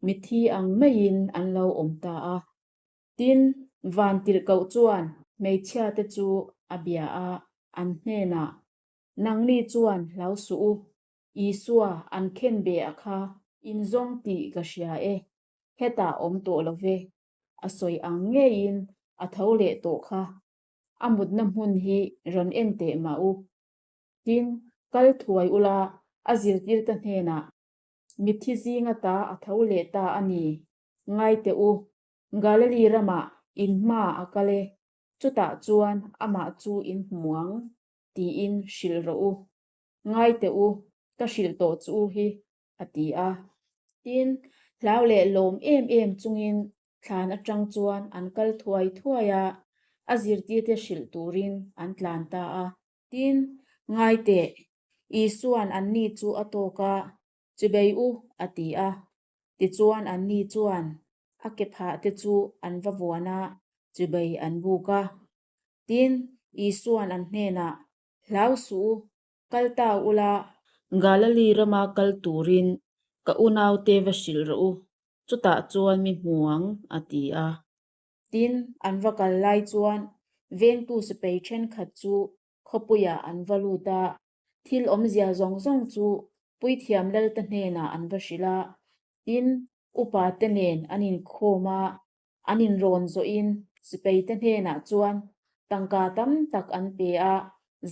mitthi ang maiin an lo awm ta a. Tin, vantirhkoh chuan hmeichhiate chu a bia a, an hnenah, Nangni chuan hlau suh u, Isua an khen be a kha in zawng tih ka hria e, hetah awm tawh lo ve, a sawi ang ngeiin a tho leh tawh kha, a mutna hmun hi rawn en teh mah u. Tin, kal thuai ula, a zirtirte hnenah, Mitthi zinga ta a tho leh ta a ni, ngai teh u, Galili ramah in hma a kal e, chutah chuan amah chu in hmu ang, tiin hrilh rawh u. Ngai teh u, ka hrilh tawh chu u hi, a ti a. Tin, hlau leh lawm em em chungin thlan atang chuan an kal thuai thuai a, a zirtirte hrilh turin an tlan ta a. Tin, ngai teh, Isua'n anni chu a tawk a, Chibei u, a ti a. Tichuan anni chuan a ke phah te chu an va vuan a, chibei an buk a. Tin, Isua'n an hnenah, Hlau suh u, Kal ta ula, Galili rama kal turin ka unaute va hrilh rawh u, chutah chuan mi hmu ang, a ti a. Tin, an va kal lai chuan vengtu sipai thenkhat chu khawpuiah an va lut a, thil awmzia zawng zawng chu puithiam lalte hnenah an va hrilh a. Tin, upate nen an inkhawm a, An inrawn zawhin sipaite hnenah chuan tangka tam tak an pe a,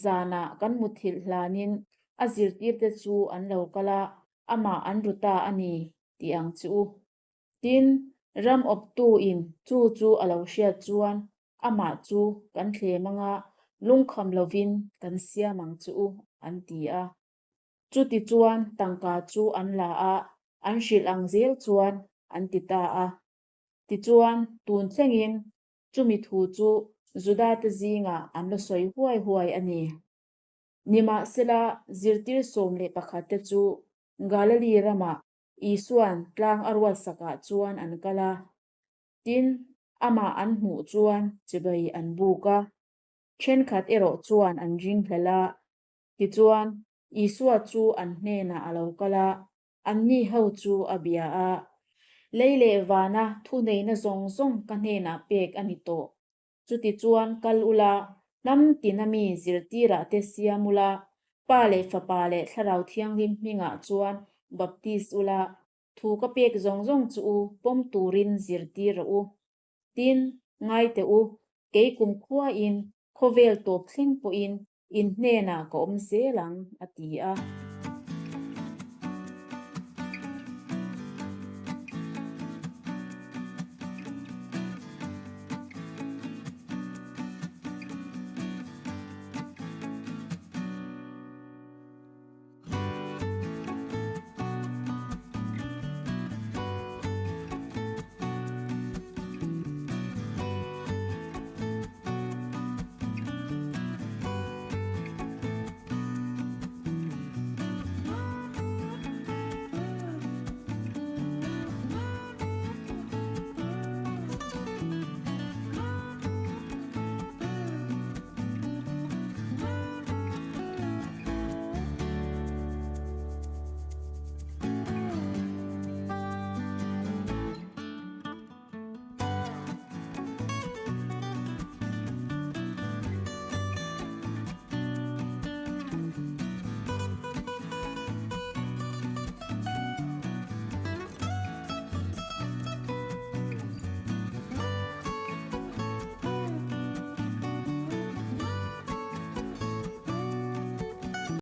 zanah kan muthilh hlanin a zirtirte chu an lo kal a, amah an ru ta a ni tih ang chu. Tin, ram awptuin chu chu a lo hriat chuan amah chu kan thlem anga lungkham lovin kan siam ang chu an ti a. Chutichuan tangka chu an la a, an hrilh ang zel chuan an ti ta a. Tichuan, tun thlengin chumi thu chu Judate zingah an la sawi huai huai a ni. Nimahsela, zirtir 11 te chu Galili ramah Isua'n tlang a ruatsakah chuan an kal a. Tin, amah an hmuh chuan chibai an buk a. Thenkhat erawh chuan an ringhlel a. Tichuan, Isua chu an hnenah a lo kal a, Anni ho chu a bia a, Lei leh vana thuneihna zawng zawng ka hnenah pek a ni tawh. Chutichuan kal ula, hnam tina mi zirtirah te siam ula, Pa leh Fapa leh Thlarau Thianghlim hmingah chuan baptis ula, thu ka pek zawng zawng chu u pawm turin zirtir rawh u. Tin, ngai teh u, kei kumkhuain khawvel tawp thleng pawhin In hnenah ka awm zel ang, a ti a.